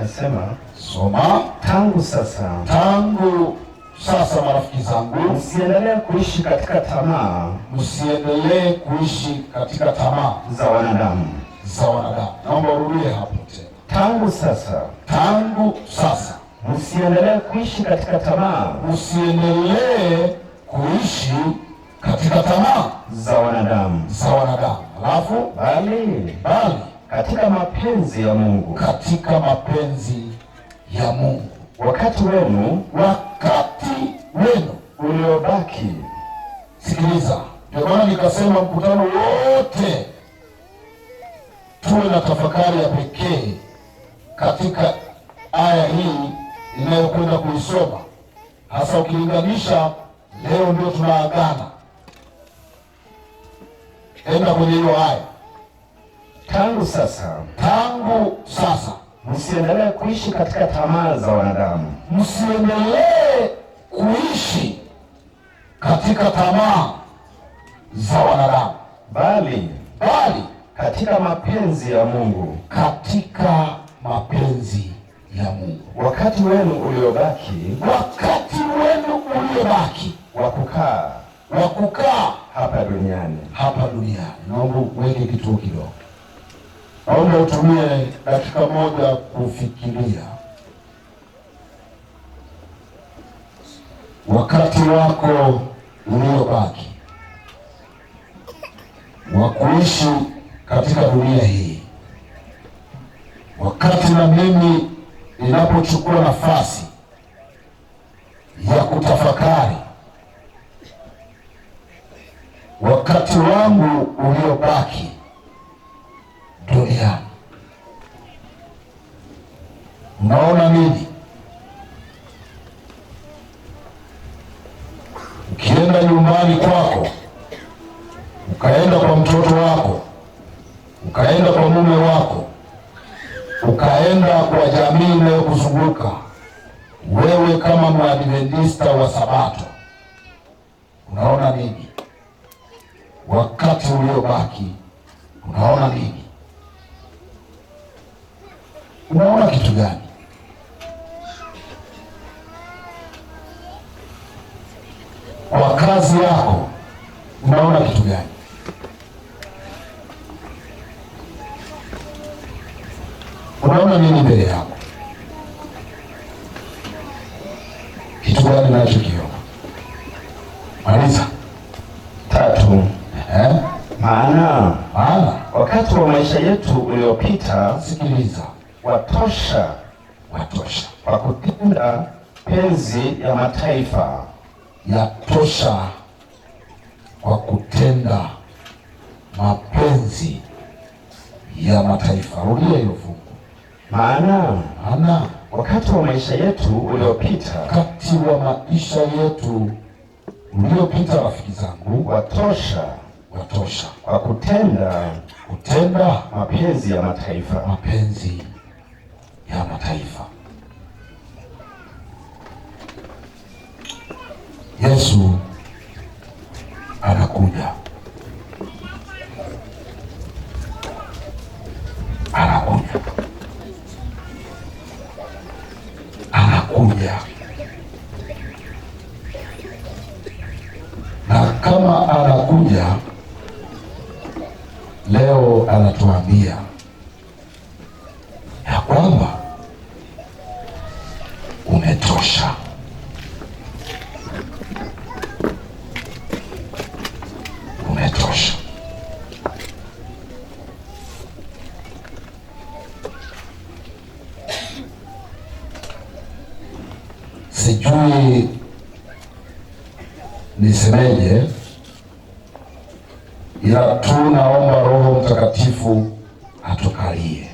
C: Nasema,
B: soma.
C: Tangu sasa,
B: tangu sasa marafiki zangu,
C: msiendelee kuishi katika tamaa,
B: msiendelee kuishi katika tamaa
C: za wanadamu,
B: za wanadamu. Naomba urudie hapo tena.
C: Tangu sasa,
B: tangu sasa,
C: msiendelee kuishi katika tamaa,
B: msiendelee kuishi katika tamaa
C: za wanadamu,
B: za wanadamu. Alafu
C: bali
B: katika
C: mapenzi ya Mungu,
B: katika mapenzi ya Mungu.
C: Wakati wenu,
B: wakati wenu
C: uliobaki.
B: Sikiliza, ndio maana nikasema mkutano wote tuwe na tafakari ya pekee katika aya hii inayokwenda kuisoma, hasa ukilinganisha leo ndio tunaagana. Enda kwenye hiyo aya.
C: Tangu sasa,
B: tangu sasa,
C: msiendelee kuishi katika tamaa za wanadamu,
B: msiendelee kuishi katika tamaa za wanadamu,
C: bali katika mapenzi ya Mungu,
B: katika mapenzi ya Mungu.
C: Wakati wenu uliobaki,
B: wakati wenu uliobaki
C: wa kukaa hapa duniani,
B: hapa duniani. Naomba uweke kituo kidogo. Naomba utumie dakika moja kufikiria wakati wako uliobaki wa kuishi katika dunia hii. Wakati na mimi ninapochukua nafasi ya kutafakari wakati wangu uliobaki duniani, unaona nini? Ukienda nyumbani kwako, ukaenda kwa mtoto wako, ukaenda kwa mume wako, ukaenda kwa jamii inayokuzunguka wewe kama Mwadventista wa Sabato, unaona nini? Wakati uliobaki unaona nini? Unaona kitu gani? Kwa kazi yako unaona kitu gani? Unaona nini mbele yako? Kitu gani unachokiona? Maliza.
C: 3. Maana wakati wa maisha yetu uliopita,
B: sikiliza,
C: watosha
B: watosha
C: kwa kutenda penzi ya mataifa,
B: Yatosha kwa kutenda mapenzi ya mataifa. Rudia hiyo fungu.
A: Maana
B: Maana
A: wakati wa maisha yetu uliopita
B: wakati wa maisha yetu uliopita, rafiki zangu,
A: watosha
B: watosha
A: kwa kutenda
B: kutenda
A: mapenzi ya mataifa.
B: mapenzi ya mataifa. Yesu anakuja, anakuja, anakuja. Na kama anakuja leo, anatuambia ya kwamba umetosha. Umetosha. Sijui nisemeje, ila tu naomba Roho Mtakatifu atukalie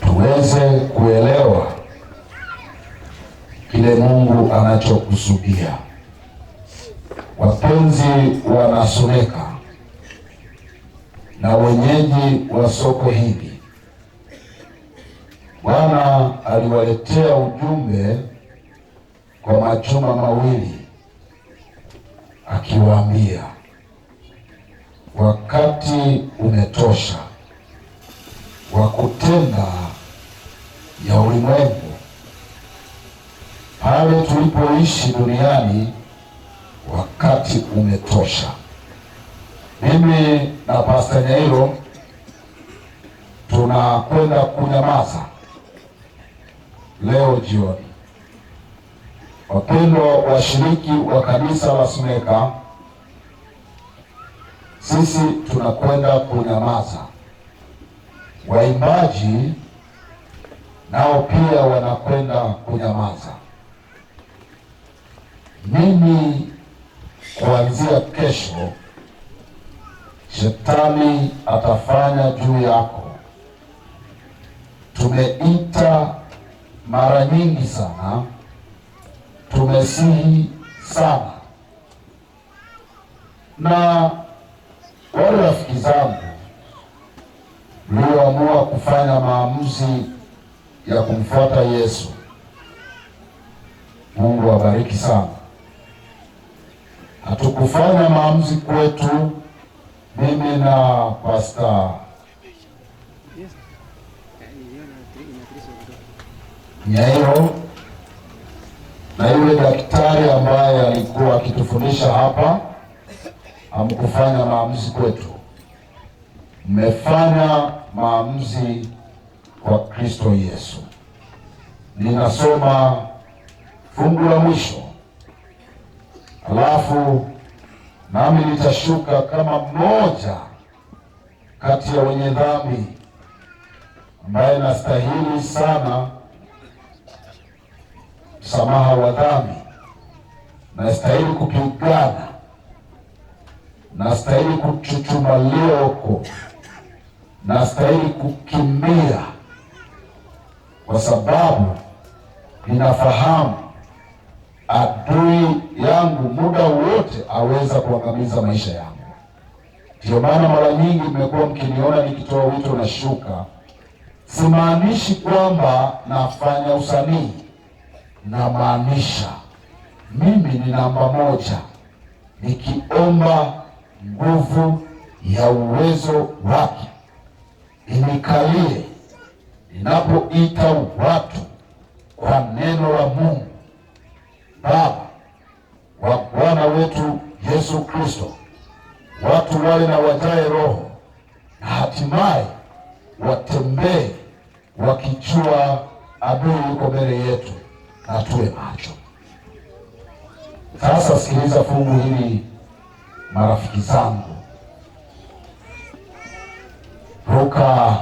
B: tuweze kuelewa kile Mungu anachokusudia. Wapenzi wanasomeka na wenyeji wa soko hili, Bwana aliwaletea ujumbe kwa majuma mawili akiwaambia, wakati umetosha wa kutenda ya ulimwengu. Pale tulipoishi duniani, wakati umetosha. Mimi na Pastor Nyairo tunakwenda kunyamaza leo jioni. Wapendwa washiriki wa kanisa la Suneka, sisi tunakwenda kunyamaza. Waimbaji nao pia wanakwenda kunyamaza. Mimi kuanzia kesho, shetani atafanya juu yako. Tumeita mara nyingi sana, tumesihi sana, na wale rafiki zangu mlioamua kufanya maamuzi ya kumfuata Yesu, Mungu awabariki sana. Hatukufanya maamuzi kwetu, mimi na Pastor Nyairo na yule daktari ambaye alikuwa akitufundisha hapa, hamkufanya maamuzi kwetu. Mmefanya maamuzi kwa Kristo Yesu. Ninasoma fungu la mwisho, alafu nami nitashuka kama mmoja kati ya wenye dhambi ambaye nastahili sana msamaha wa dhambi, nastahili kupigana, nastahili kuchuchumalia huko, nastahili kukimbia, kwa sababu ninafahamu adui yangu muda wote aweza kuangamiza maisha yangu. Ndio maana mara nyingi mmekuwa mkiniona nikitoa wito na shuka. Simaanishi kwamba nafanya usanii, namaanisha mimi ni namba moja, nikiomba nguvu ya uwezo wake inikalie ninapoita watu kwa neno la Mungu Baba wa Bwana wetu Yesu Kristo, watu wale na wajae Roho na hatimaye watembee wakijua adui yuko mbele yetu, na tuwe macho. Sasa sikiliza fungu hili marafiki zangu, Luka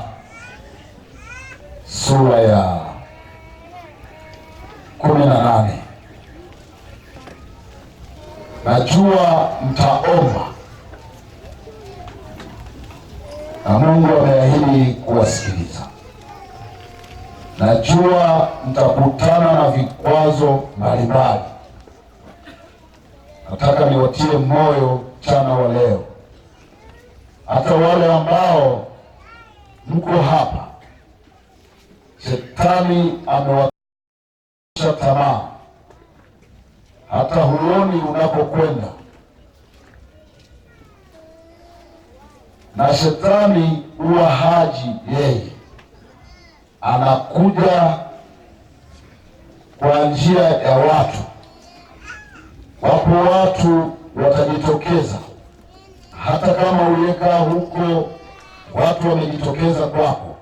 B: sura ya 18. Najua mtaomba na Mungu ameahidi kuwasikiliza. Najua mtakutana na vikwazo mbalimbali. Nataka niwatie moyo mchana wa leo, hata wale ambao mko hapa, shetani amewakatisha tamaa, hata huoni unakokwenda, na shetani huwa haji yeye, anakuja kwa njia ya watu. Wapo watu watajitokeza, hata kama uliyekaa huko, watu wamejitokeza kwako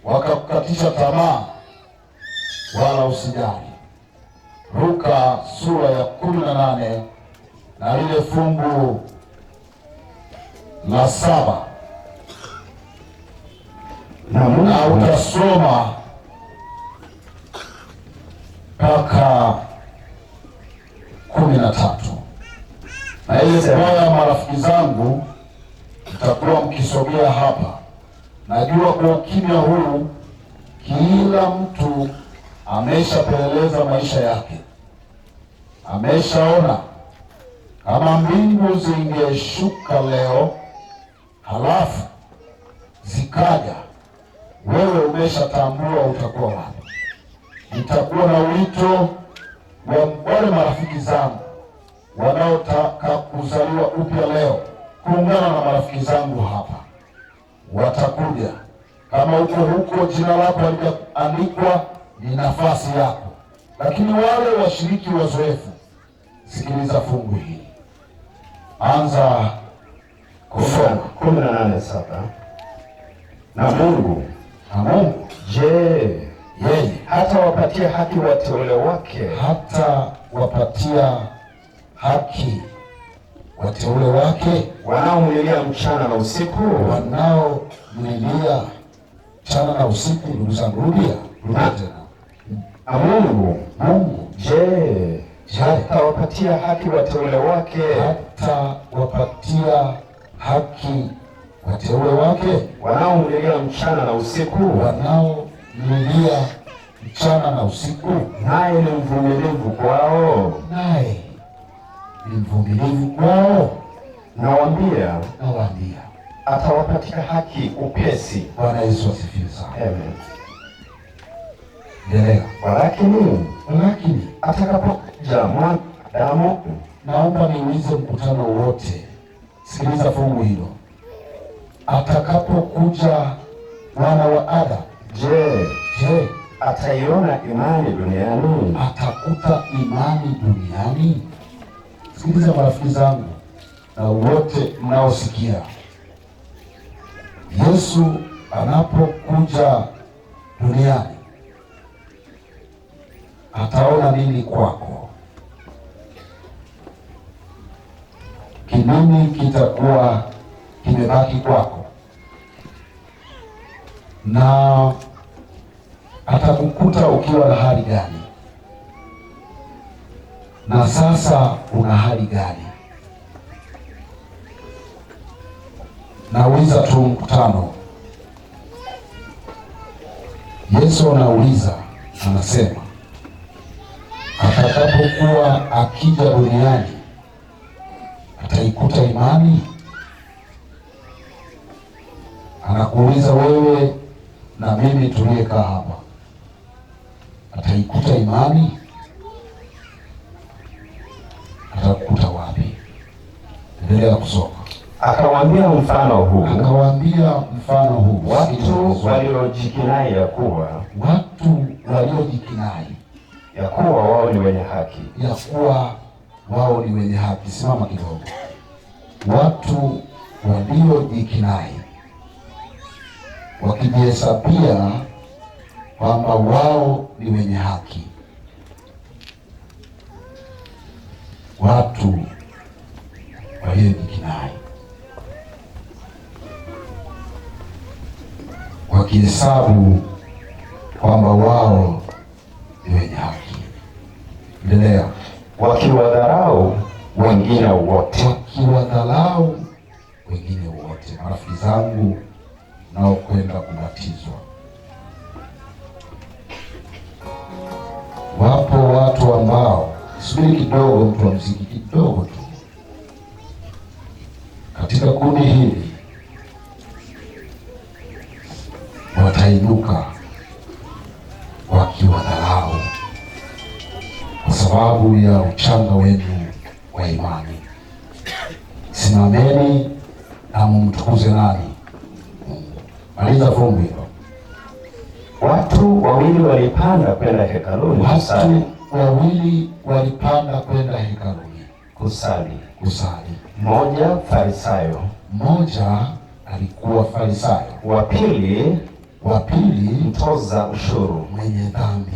B: wakakukatisha tamaa, wala usijali. Luka sura ya 18 na lile fungu la 7 na utasoma mpaka 13. Na ile kwaya, marafiki zangu, mtakuwa mkisogea hapa. Najua kwa ukimya huu kila mtu ameshapeleleza maisha yake, ameshaona kama mbingu zingeshuka leo halafu zikaja, wewe umeshatambua utakuwa wapi. Nitakuwa na wito wa wale marafiki zangu wanaotaka kuzaliwa upya leo kuungana na marafiki zangu hapa, watakuja. Kama uko huko jina lako halijaandikwa, ni nafasi yako. Lakini wale washiriki wazoefu, sikiliza fungu hili, anza kusoma
C: 18:7. Na Mungu, je,
B: yeye
C: hata wapatia haki wateule wake,
B: hata wapatia haki wateule wake
C: wanaomlilia mchana na usiku?
B: Wanaomlilia mchana na usiku. Ndugu zangu, rudia tena.
C: Na Mungu, je, hata wapatia haki wateule wake,
B: hata wapatia haki wateule wake
C: wanaomlilia mchana na usiku,
B: wanaomlilia mchana na usiku,
C: naye ni mvumilivu kwao.
B: Naye ni mvumilivu kwao.
C: Nawaambia,
B: atawapatia
C: haki upesi.
B: Bwana Yesu asifiwe sana.
C: Amen.
B: Endelea.
C: Walakini atakapokuja mwanadamu.
B: Naomba niulize mkutano wote, sikiliza fungu hilo. Atakapokuja mwana wa Adamu,
C: je, ataiona imani duniani?
B: Atakuta imani duniani? Sikiliza marafiki zangu na wote mnaosikia, Yesu anapokuja duniani ataona nini kwako? Kinini kitakuwa kimebaki kwako? Na atakukuta ukiwa na hali gani? Na sasa una hali gani? Nauliza tu mkutano. Yesu anauliza, anasema atakapokuwa akija duniani ataikuta imani? Anakuuliza wewe na mimi tuliyekaa hapa, ataikuta imani? Atakukuta wapi? Endelea kusoma.
C: Akawaambia mfano huu,
B: watu
C: waliojikinai ya kuwa wao ni wenye haki,
B: ya kuwa wao ni wenye haki. Simama kidogo. Watu waliojikinai wakijihesabia kwamba wao ni wenye haki, watu waliojikinai wakihesabu kwamba wao ni wenye haki. Endelea.
C: Wakiwadharau wengine wote.
B: Wakiwadharau wengine wote. Marafiki zangu naokwenda kubatizwa, wapo watu ambao, subiri kidogo, mtu wa mziki kidogo tu, katika kundi hili watainuka wakiwadharau kwa sababu ya uchanga wenu wa imani. Simameni na mumtukuze nani? Mungu. Maliza fungu hilo.
C: Watu wawili walipanda kwenda hekaluni kusali,
B: Watu wawili walipanda kwenda hekaluni
C: kusali.
B: kusali.
C: Mmoja Farisayo,
B: Mmoja alikuwa Farisayo,
C: wa pili
B: wa pili
C: mtoza ushuru.
B: mwenye dhambi.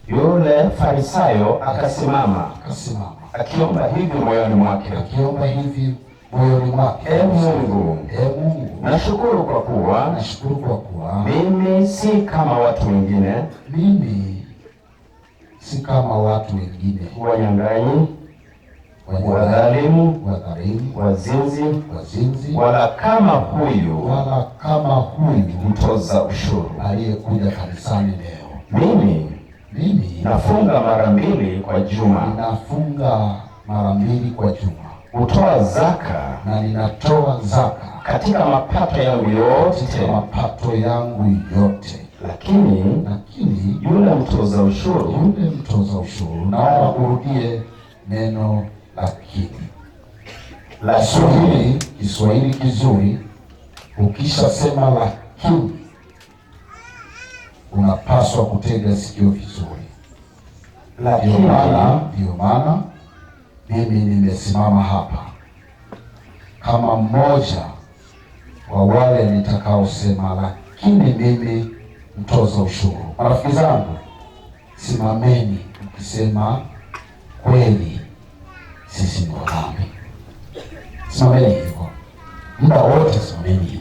C: Yule Farisayo akasimama
B: Akasimama
C: akiomba hivi moyoni mwake,
B: akiomba hivi moyoni mwake,
C: E Mungu,
B: E Mungu,
C: nashukuru kwa kuwa
B: nashukuru kwa kuwa
C: mimi si kama watu wengine,
B: mimi si kama watu wengine,
C: wanyang'anyi,
B: wanyang'anyi,
C: wadhalimu,
B: wadhalimu,
C: wazinzi,
B: wazinzi,
C: wala kama huyu
B: wala kama huyu
C: mtoza ushuru.
B: aliyekuja kanisani leo.
C: Mimi
B: Mimi
C: nafunga mara mbili kwa juma,
B: ninafunga mara mbili kwa juma
C: hutoa zaka
B: na ninatoa zaka
C: katika mapato yangu
B: katika
C: yote.
B: mapato yangu yote.
C: Lakini
B: Lakini
C: yule mtoza ushuru
B: yule mtoza ushuru, naomba urudie neno lakini.
C: lakini
B: Kiswahili kizuri, ukishasema lakini unapaswa kutega sikio vizuri. Ndio
C: lakini
B: maana ndio maana mimi nimesimama hapa kama mmoja wa wale nitakaosema lakini mimi mtoza ushuru. Marafiki zangu, simameni mkisema kweli, sisi ni wadhambi. Simameni hivyo muda wote, simameni hivyo.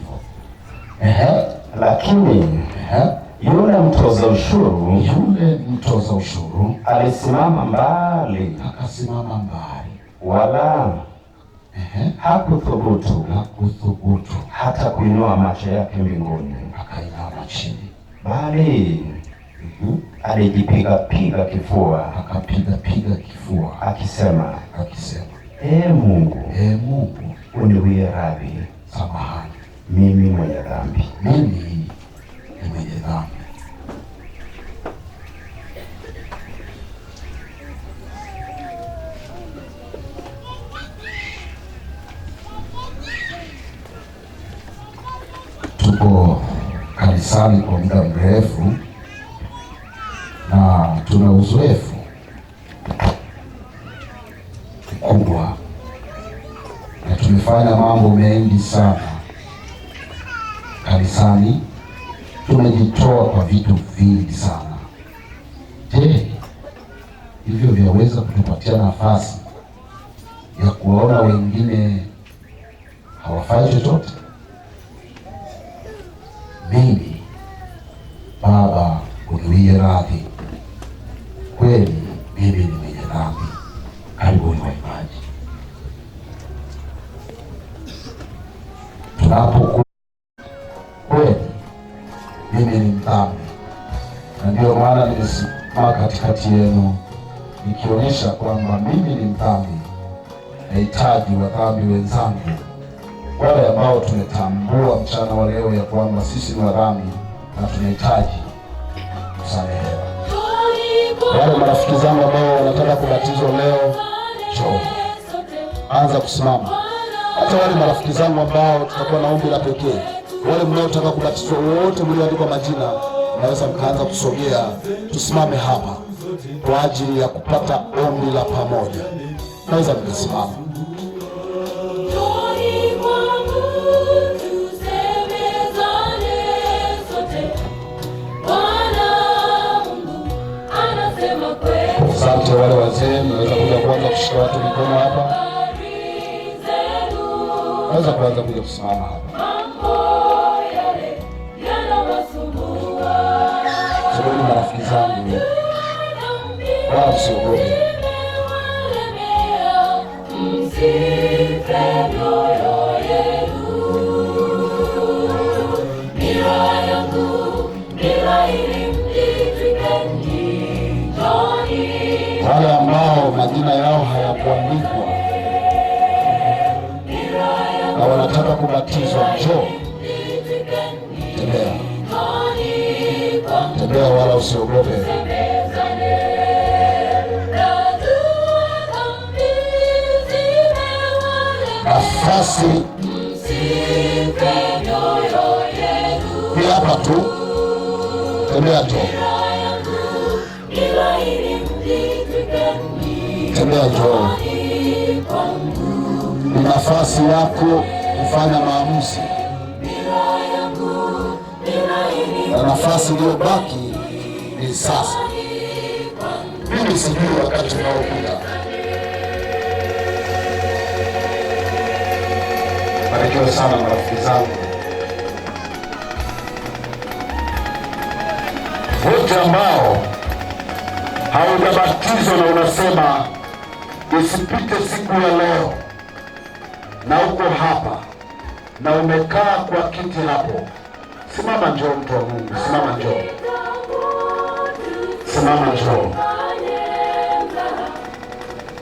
B: Ehe,
C: lakini
B: ehe.
C: yule mtoza ushuru
B: Yule mtoza ushuru
C: alisimama mbali,
B: akasimama mbali,
C: wala
B: ehe,
C: hakuthubutu
B: hakuthubutu,
C: hata kuinua macho yake mbinguni,
B: akainama chini,
C: bali alijipiga-piga kifua
B: akapiga piga kifua
C: akisema,
B: akisema,
C: Ee Mungu,
B: ee Mungu,
C: uniwie radhi
B: samahani,
C: mimi mwenye dhambi.
B: mimi ni mwenye dhambi. Tuko kanisani kwa muda mrefu na tuna uzoefu mkubwa na tumefanya mambo mengi sana kanisani, tumejitoa kwa vitu vingi sana. Je, hivyo vyaweza kutupatia nafasi ya kuwaona wengine hawafai chochote? Mimi Baba, uniwie radhi, kweli mimi ni mwenye dhambi. Karibuni waimbaji. Tunapokuwa kweli mimi ni mdhambi, na ndiyo maana nimesimama katikati yenu nikionyesha kwamba mimi ni mdhambi. Nahitaji wadhambi wenzangu, wale ambao tumetambua mchana wa leo ya kwamba sisi ni wadhambi na tunahitaji kusamehewa. Wale marafiki zangu ambao wanataka kubatizwa leo, njoo, anza kusimama. Hata wale marafiki zangu ambao tutakuwa na ombi la pekee, wale mnaotaka kubatizwa wote mlioandikwa majina, mnaweza mkaanza kusogea, tusimame hapa kwa ajili ya kupata ombi la pamoja. Naweza mkasimama. Asante wale wazee, mnaweza kuja kuanza kushika watu mikono hapa, naweza kuanza kuja kusimama hapa. Subiri marafiki zangu, wala msiogope.
A: Msife mioyo yenu. Nira yangu ni laini, mjitwikeni, njooni.
B: Wale ambao majina yao hayakuandikwa na wanataka kubatizwa, njoo, tembea, tembea, wala usiogope.
A: Tusemezane, najua dhambi zimewalemea.
B: Nafasi
A: Msife mioyo yenu.
B: ni hapa tu, tembea, njoo,
A: Nira yangu ni laini, mjitwikeni,
B: tembea, njoo.
A: njooni kwangu.
B: Ni nafasi yako kufanya maamuzi,
A: Nira yangu ni laini,
B: na nafasi iliyobaki ni sasa. Mimi sijui wakati unaokuja.
C: Barikiwe sana marafiki zangu.
B: Wote ambao haujabatizwa na unasema isipite siku ya leo, na uko hapa na umekaa kwa kiti hapo, simama njoo, mtu wa Mungu, simama njoo, simama njoo.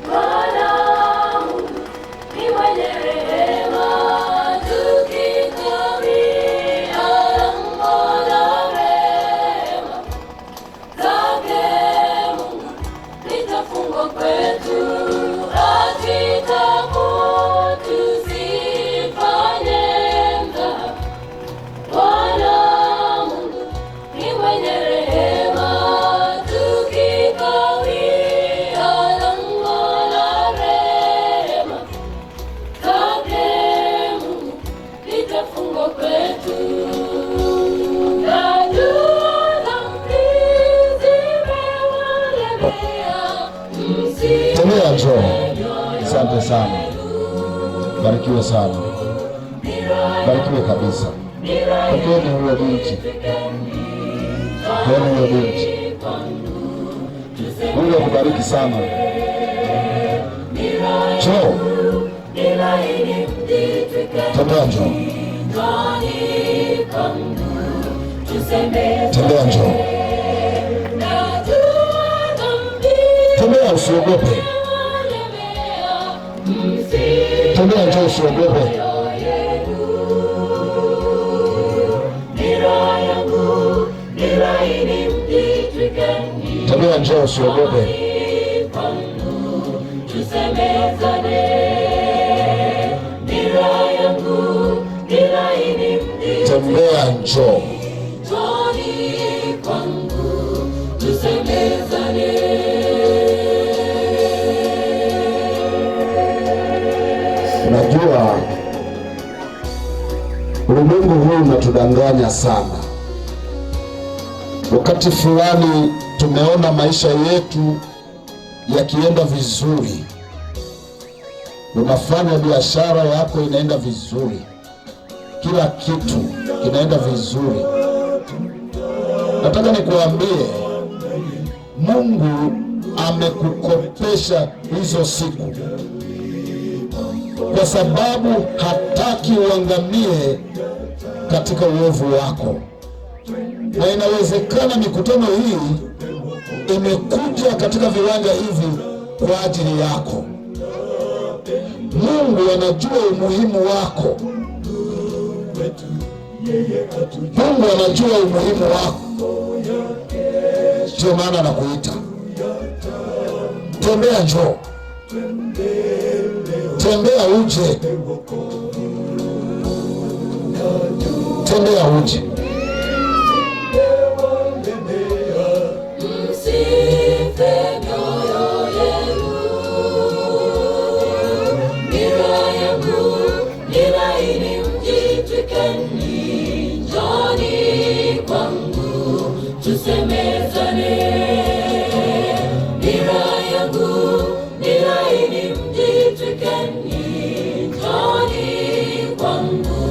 A: Bwana Mungu ni mwenye rehema, tukikawia lango la rehema zake Mungu litafungwa kwetu, atuitapo tusifanye mzaha. Bwana Mungu ni mwenye rehema, tukikawia lango la rehema zake Mungu litafungwa kwetu. Najua dhambi zimewalemea,
B: Tembea njoo. Asante sana, barikiwe sana, barikiwe kabisa. Pokeeni huyo binti, pokeeni huyo binti. Mungu akubariki sana. Njoo, tembea njoo, tembea njoo, tembea usiogope, tembea njoo usiogope.
A: Nira yangu ni laini, mjitwikeni,
B: Tembea njoo usiogope.
A: Kwangu tusemezane. Nira yangu ni laini, mjitwikeni,
B: Tembea njoo.
A: njooni kwangu tusemezane.
B: Unajua, ulimwengu huu unatudanganya sana. Wakati fulani tumeona maisha yetu yakienda vizuri, unafanya biashara yako inaenda vizuri, kila kitu kinaenda vizuri. Nataka nikuambie, Mungu amekukopesha hizo siku kwa sababu hataki uangamie katika uovu wako, na inawezekana mikutano hii imekuja katika viwanja hivi kwa ajili yako. Mungu anajua umuhimu wako. Mungu anajua umuhimu wako, ndio maana anakuita. Tembea njoo, tembea uje, tembea uje.
A: Msife mioyo yenu, nira yangu ni laini, mjitwikeni, njooni kwangu tusemezane. Nira yangu ni laini, mjitwikeni, njooni kwangu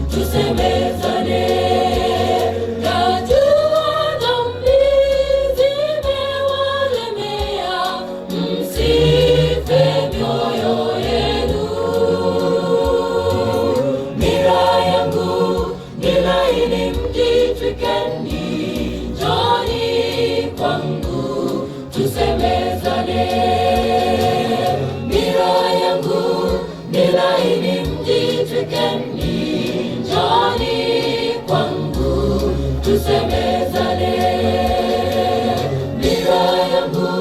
A: tusemezane. Najua dhambi zimewalemea, msife mioyo. tusemezane. Nira yangu ni laini, mjitwikeni, njooni kwangu tusemezane. Nira yangu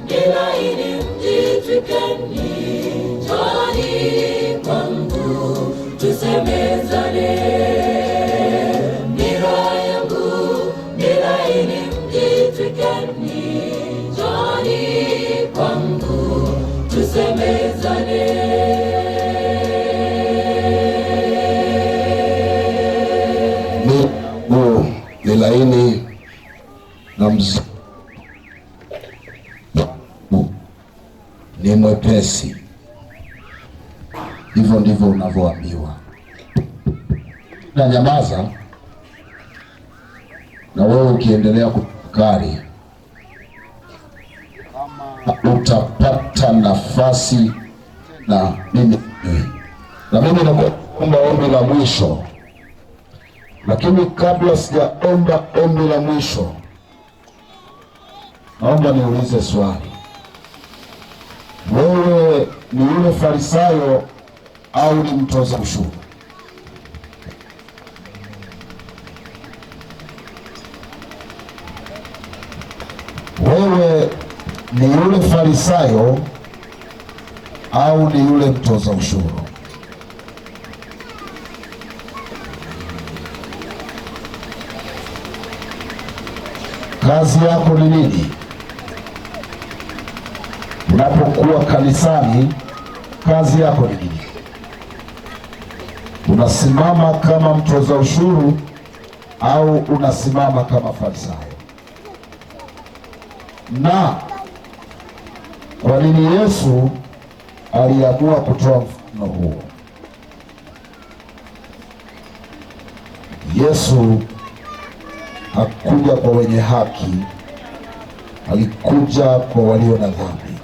A: ni laini, mjitwikeni, njooni kwangu tusemezane. Nira yangu ni laini, mjitwikeni, njooni kwangu tusemezane.
B: Miguu ni laini na mzigo ni mwepesi. Hivyo ndivyo unavyoambiwa. Na nyamaza, na wewe ukiendelea kutafakari, utapata nafasi na mimi na mimi nakuomba ombi la mwisho. Lakini kabla sijaomba ombi la mwisho, naomba niulize swali. Wewe ni yule Farisayo au ni mtoza ushuru? Wewe ni yule Farisayo au ni yule mtoza ushuru? Kazi yako ni nini? Unapokuwa kanisani, kazi yako ni nini? Unasimama kama mtoza ushuru au unasimama kama Farisayo? Na kwa nini Yesu aliamua kutoa mfano huo? Yesu hakuja kwa wenye haki, alikuja kwa walio na dhambi.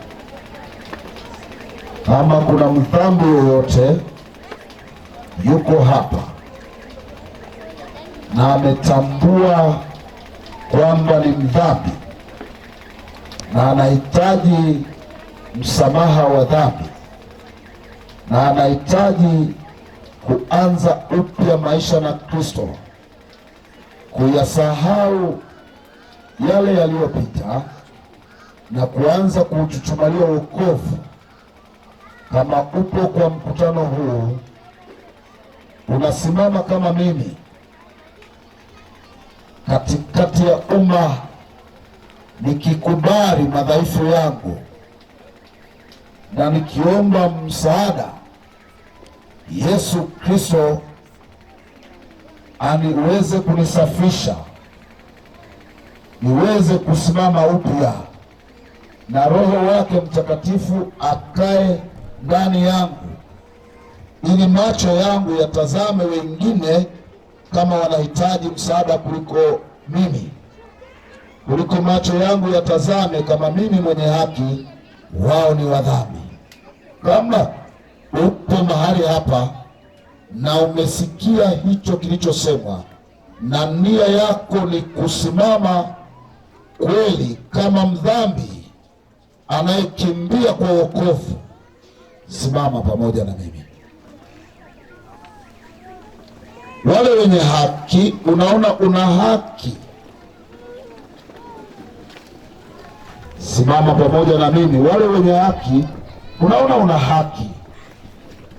B: Kama kuna mdhambi yoyote yuko hapa na ametambua kwamba ni mdhambi na anahitaji msamaha wa dhambi na anahitaji kuanza upya maisha na Kristo, kuyasahau yale yaliyopita na kuanza kuuchuchumalia wokovu, kama upo kwa mkutano huu, unasimama kama mimi katikati ya umma, nikikubali madhaifu yangu na nikiomba msaada Yesu Kristo aniweze kunisafisha, niweze kusimama upya, na Roho wake Mtakatifu akae ndani yangu, ili macho yangu yatazame wengine kama wanahitaji msaada kuliko mimi, kuliko macho yangu yatazame kama mimi mwenye haki, wao ni wadhambi. Kama upo mahali hapa na umesikia hicho kilichosemwa na nia yako ni kusimama kweli kama mdhambi anayekimbia kwa wokovu, simama pamoja na mimi. Wale wenye haki, unaona una haki, simama pamoja na mimi. Wale wenye haki, unaona una haki,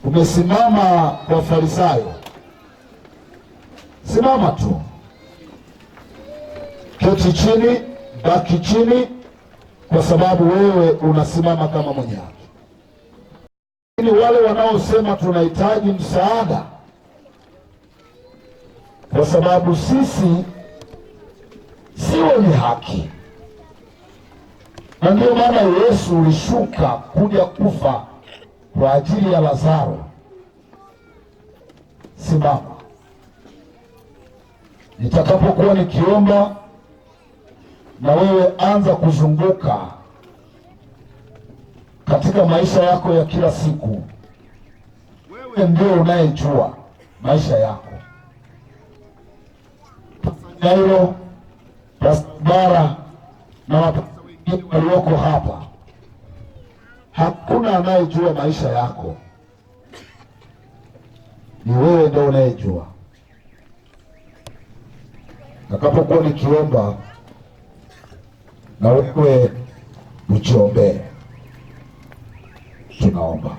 B: umesimama kwa Farisayo, simama tu, keti chini, baki chini, kwa sababu wewe unasimama kama mwenye haki. Lakini wale wanaosema tunahitaji msaada kwa sababu sisi si wenye haki, na ndio maana Yesu ulishuka kuja kufa kwa ajili ya Lazaro, simama. Nitakapokuwa nikiomba, na wewe anza kuzunguka katika maisha yako ya kila siku. Wewe ndio unayejua maisha yako. Jairo, Pastor Bara na watu Walioko hapa, hakuna anayejua maisha yako, ni wewe ndio unayejua. Nitakapokuwa nikiomba, na wewe ujiombee. Tunaomba.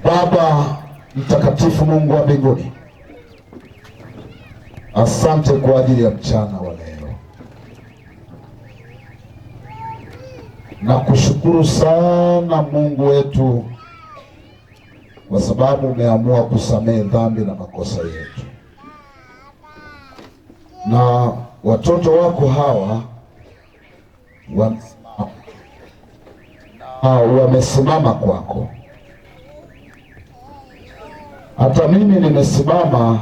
B: Baba Mtakatifu, Mungu wa mbinguni, asante kwa ajili ya mchana wa leo. Nakushukuru sana Mungu wetu kwa sababu umeamua kusamehe dhambi na makosa yetu, na watoto wako hawa wamesimama kwako. Hata mimi nimesimama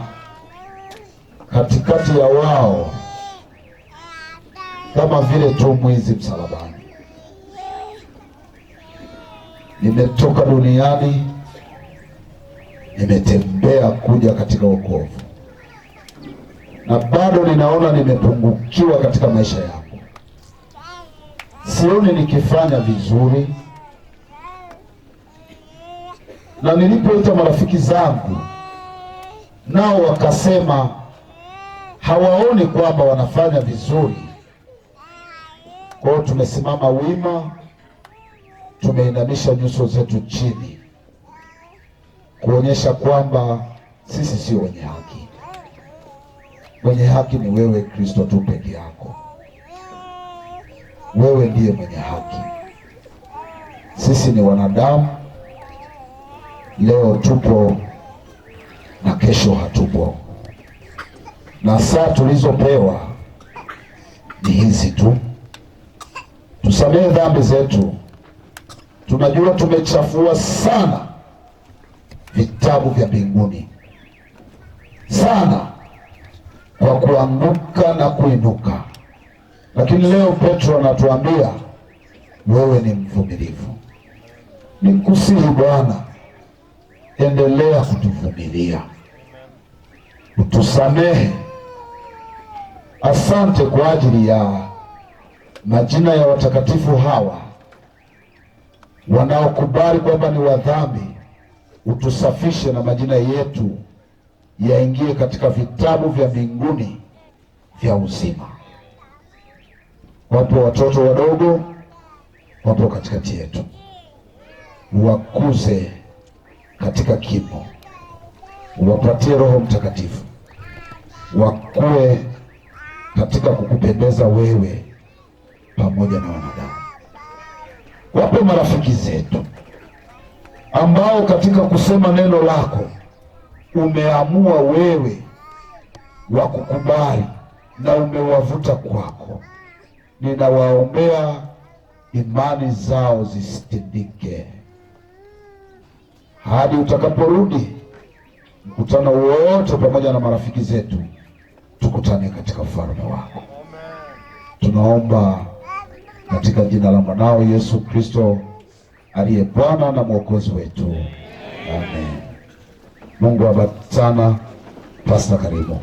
B: katikati ya wao kama vile tu mwizi msalabani. Nimetoka duniani, nimetembea kuja katika wokovu, na bado ninaona nimepungukiwa katika maisha yangu. Sioni nikifanya vizuri, na nilipoita marafiki zangu nao wakasema hawaoni kwamba wanafanya vizuri. Kwa hiyo tumesimama wima, tumeinamisha nyuso zetu chini kuonyesha kwamba sisi sio wenye haki. Mwenye haki ni wewe Kristo tu peke yako. Wewe ndiye mwenye haki. Sisi ni wanadamu, leo tupo na kesho hatupo, na saa tulizopewa ni hizi tu. Tusamehe dhambi zetu. Tunajua tumechafua sana vitabu vya mbinguni sana kwa kuanguka na kuinuka, lakini leo Petro anatuambia wewe ni mvumilivu. Nikusihi Bwana, endelea kutuvumilia, utusamehe. Asante kwa ajili ya majina ya watakatifu hawa wanaokubali kwamba ni wadhambi. Utusafishe na majina yetu yaingie katika vitabu vya mbinguni vya uzima. Wapo watoto wadogo, wapo katikati yetu, wakuze katika kimo, wapatie Roho Mtakatifu, wakue katika kukupendeza wewe pamoja na wanadamu. Wapo marafiki zetu ambao katika kusema neno lako umeamua wewe wakukubali na umewavuta kwako. Ninawaombea imani zao zisitindike hadi utakaporudi. Mkutano wote pamoja na marafiki zetu tukutane katika ufalme wako. Tunaomba katika jina la mwanao Yesu Kristo aliye Bwana na Mwokozi wetu. Amen. Mungu awabariki sana. Pastor, karibu.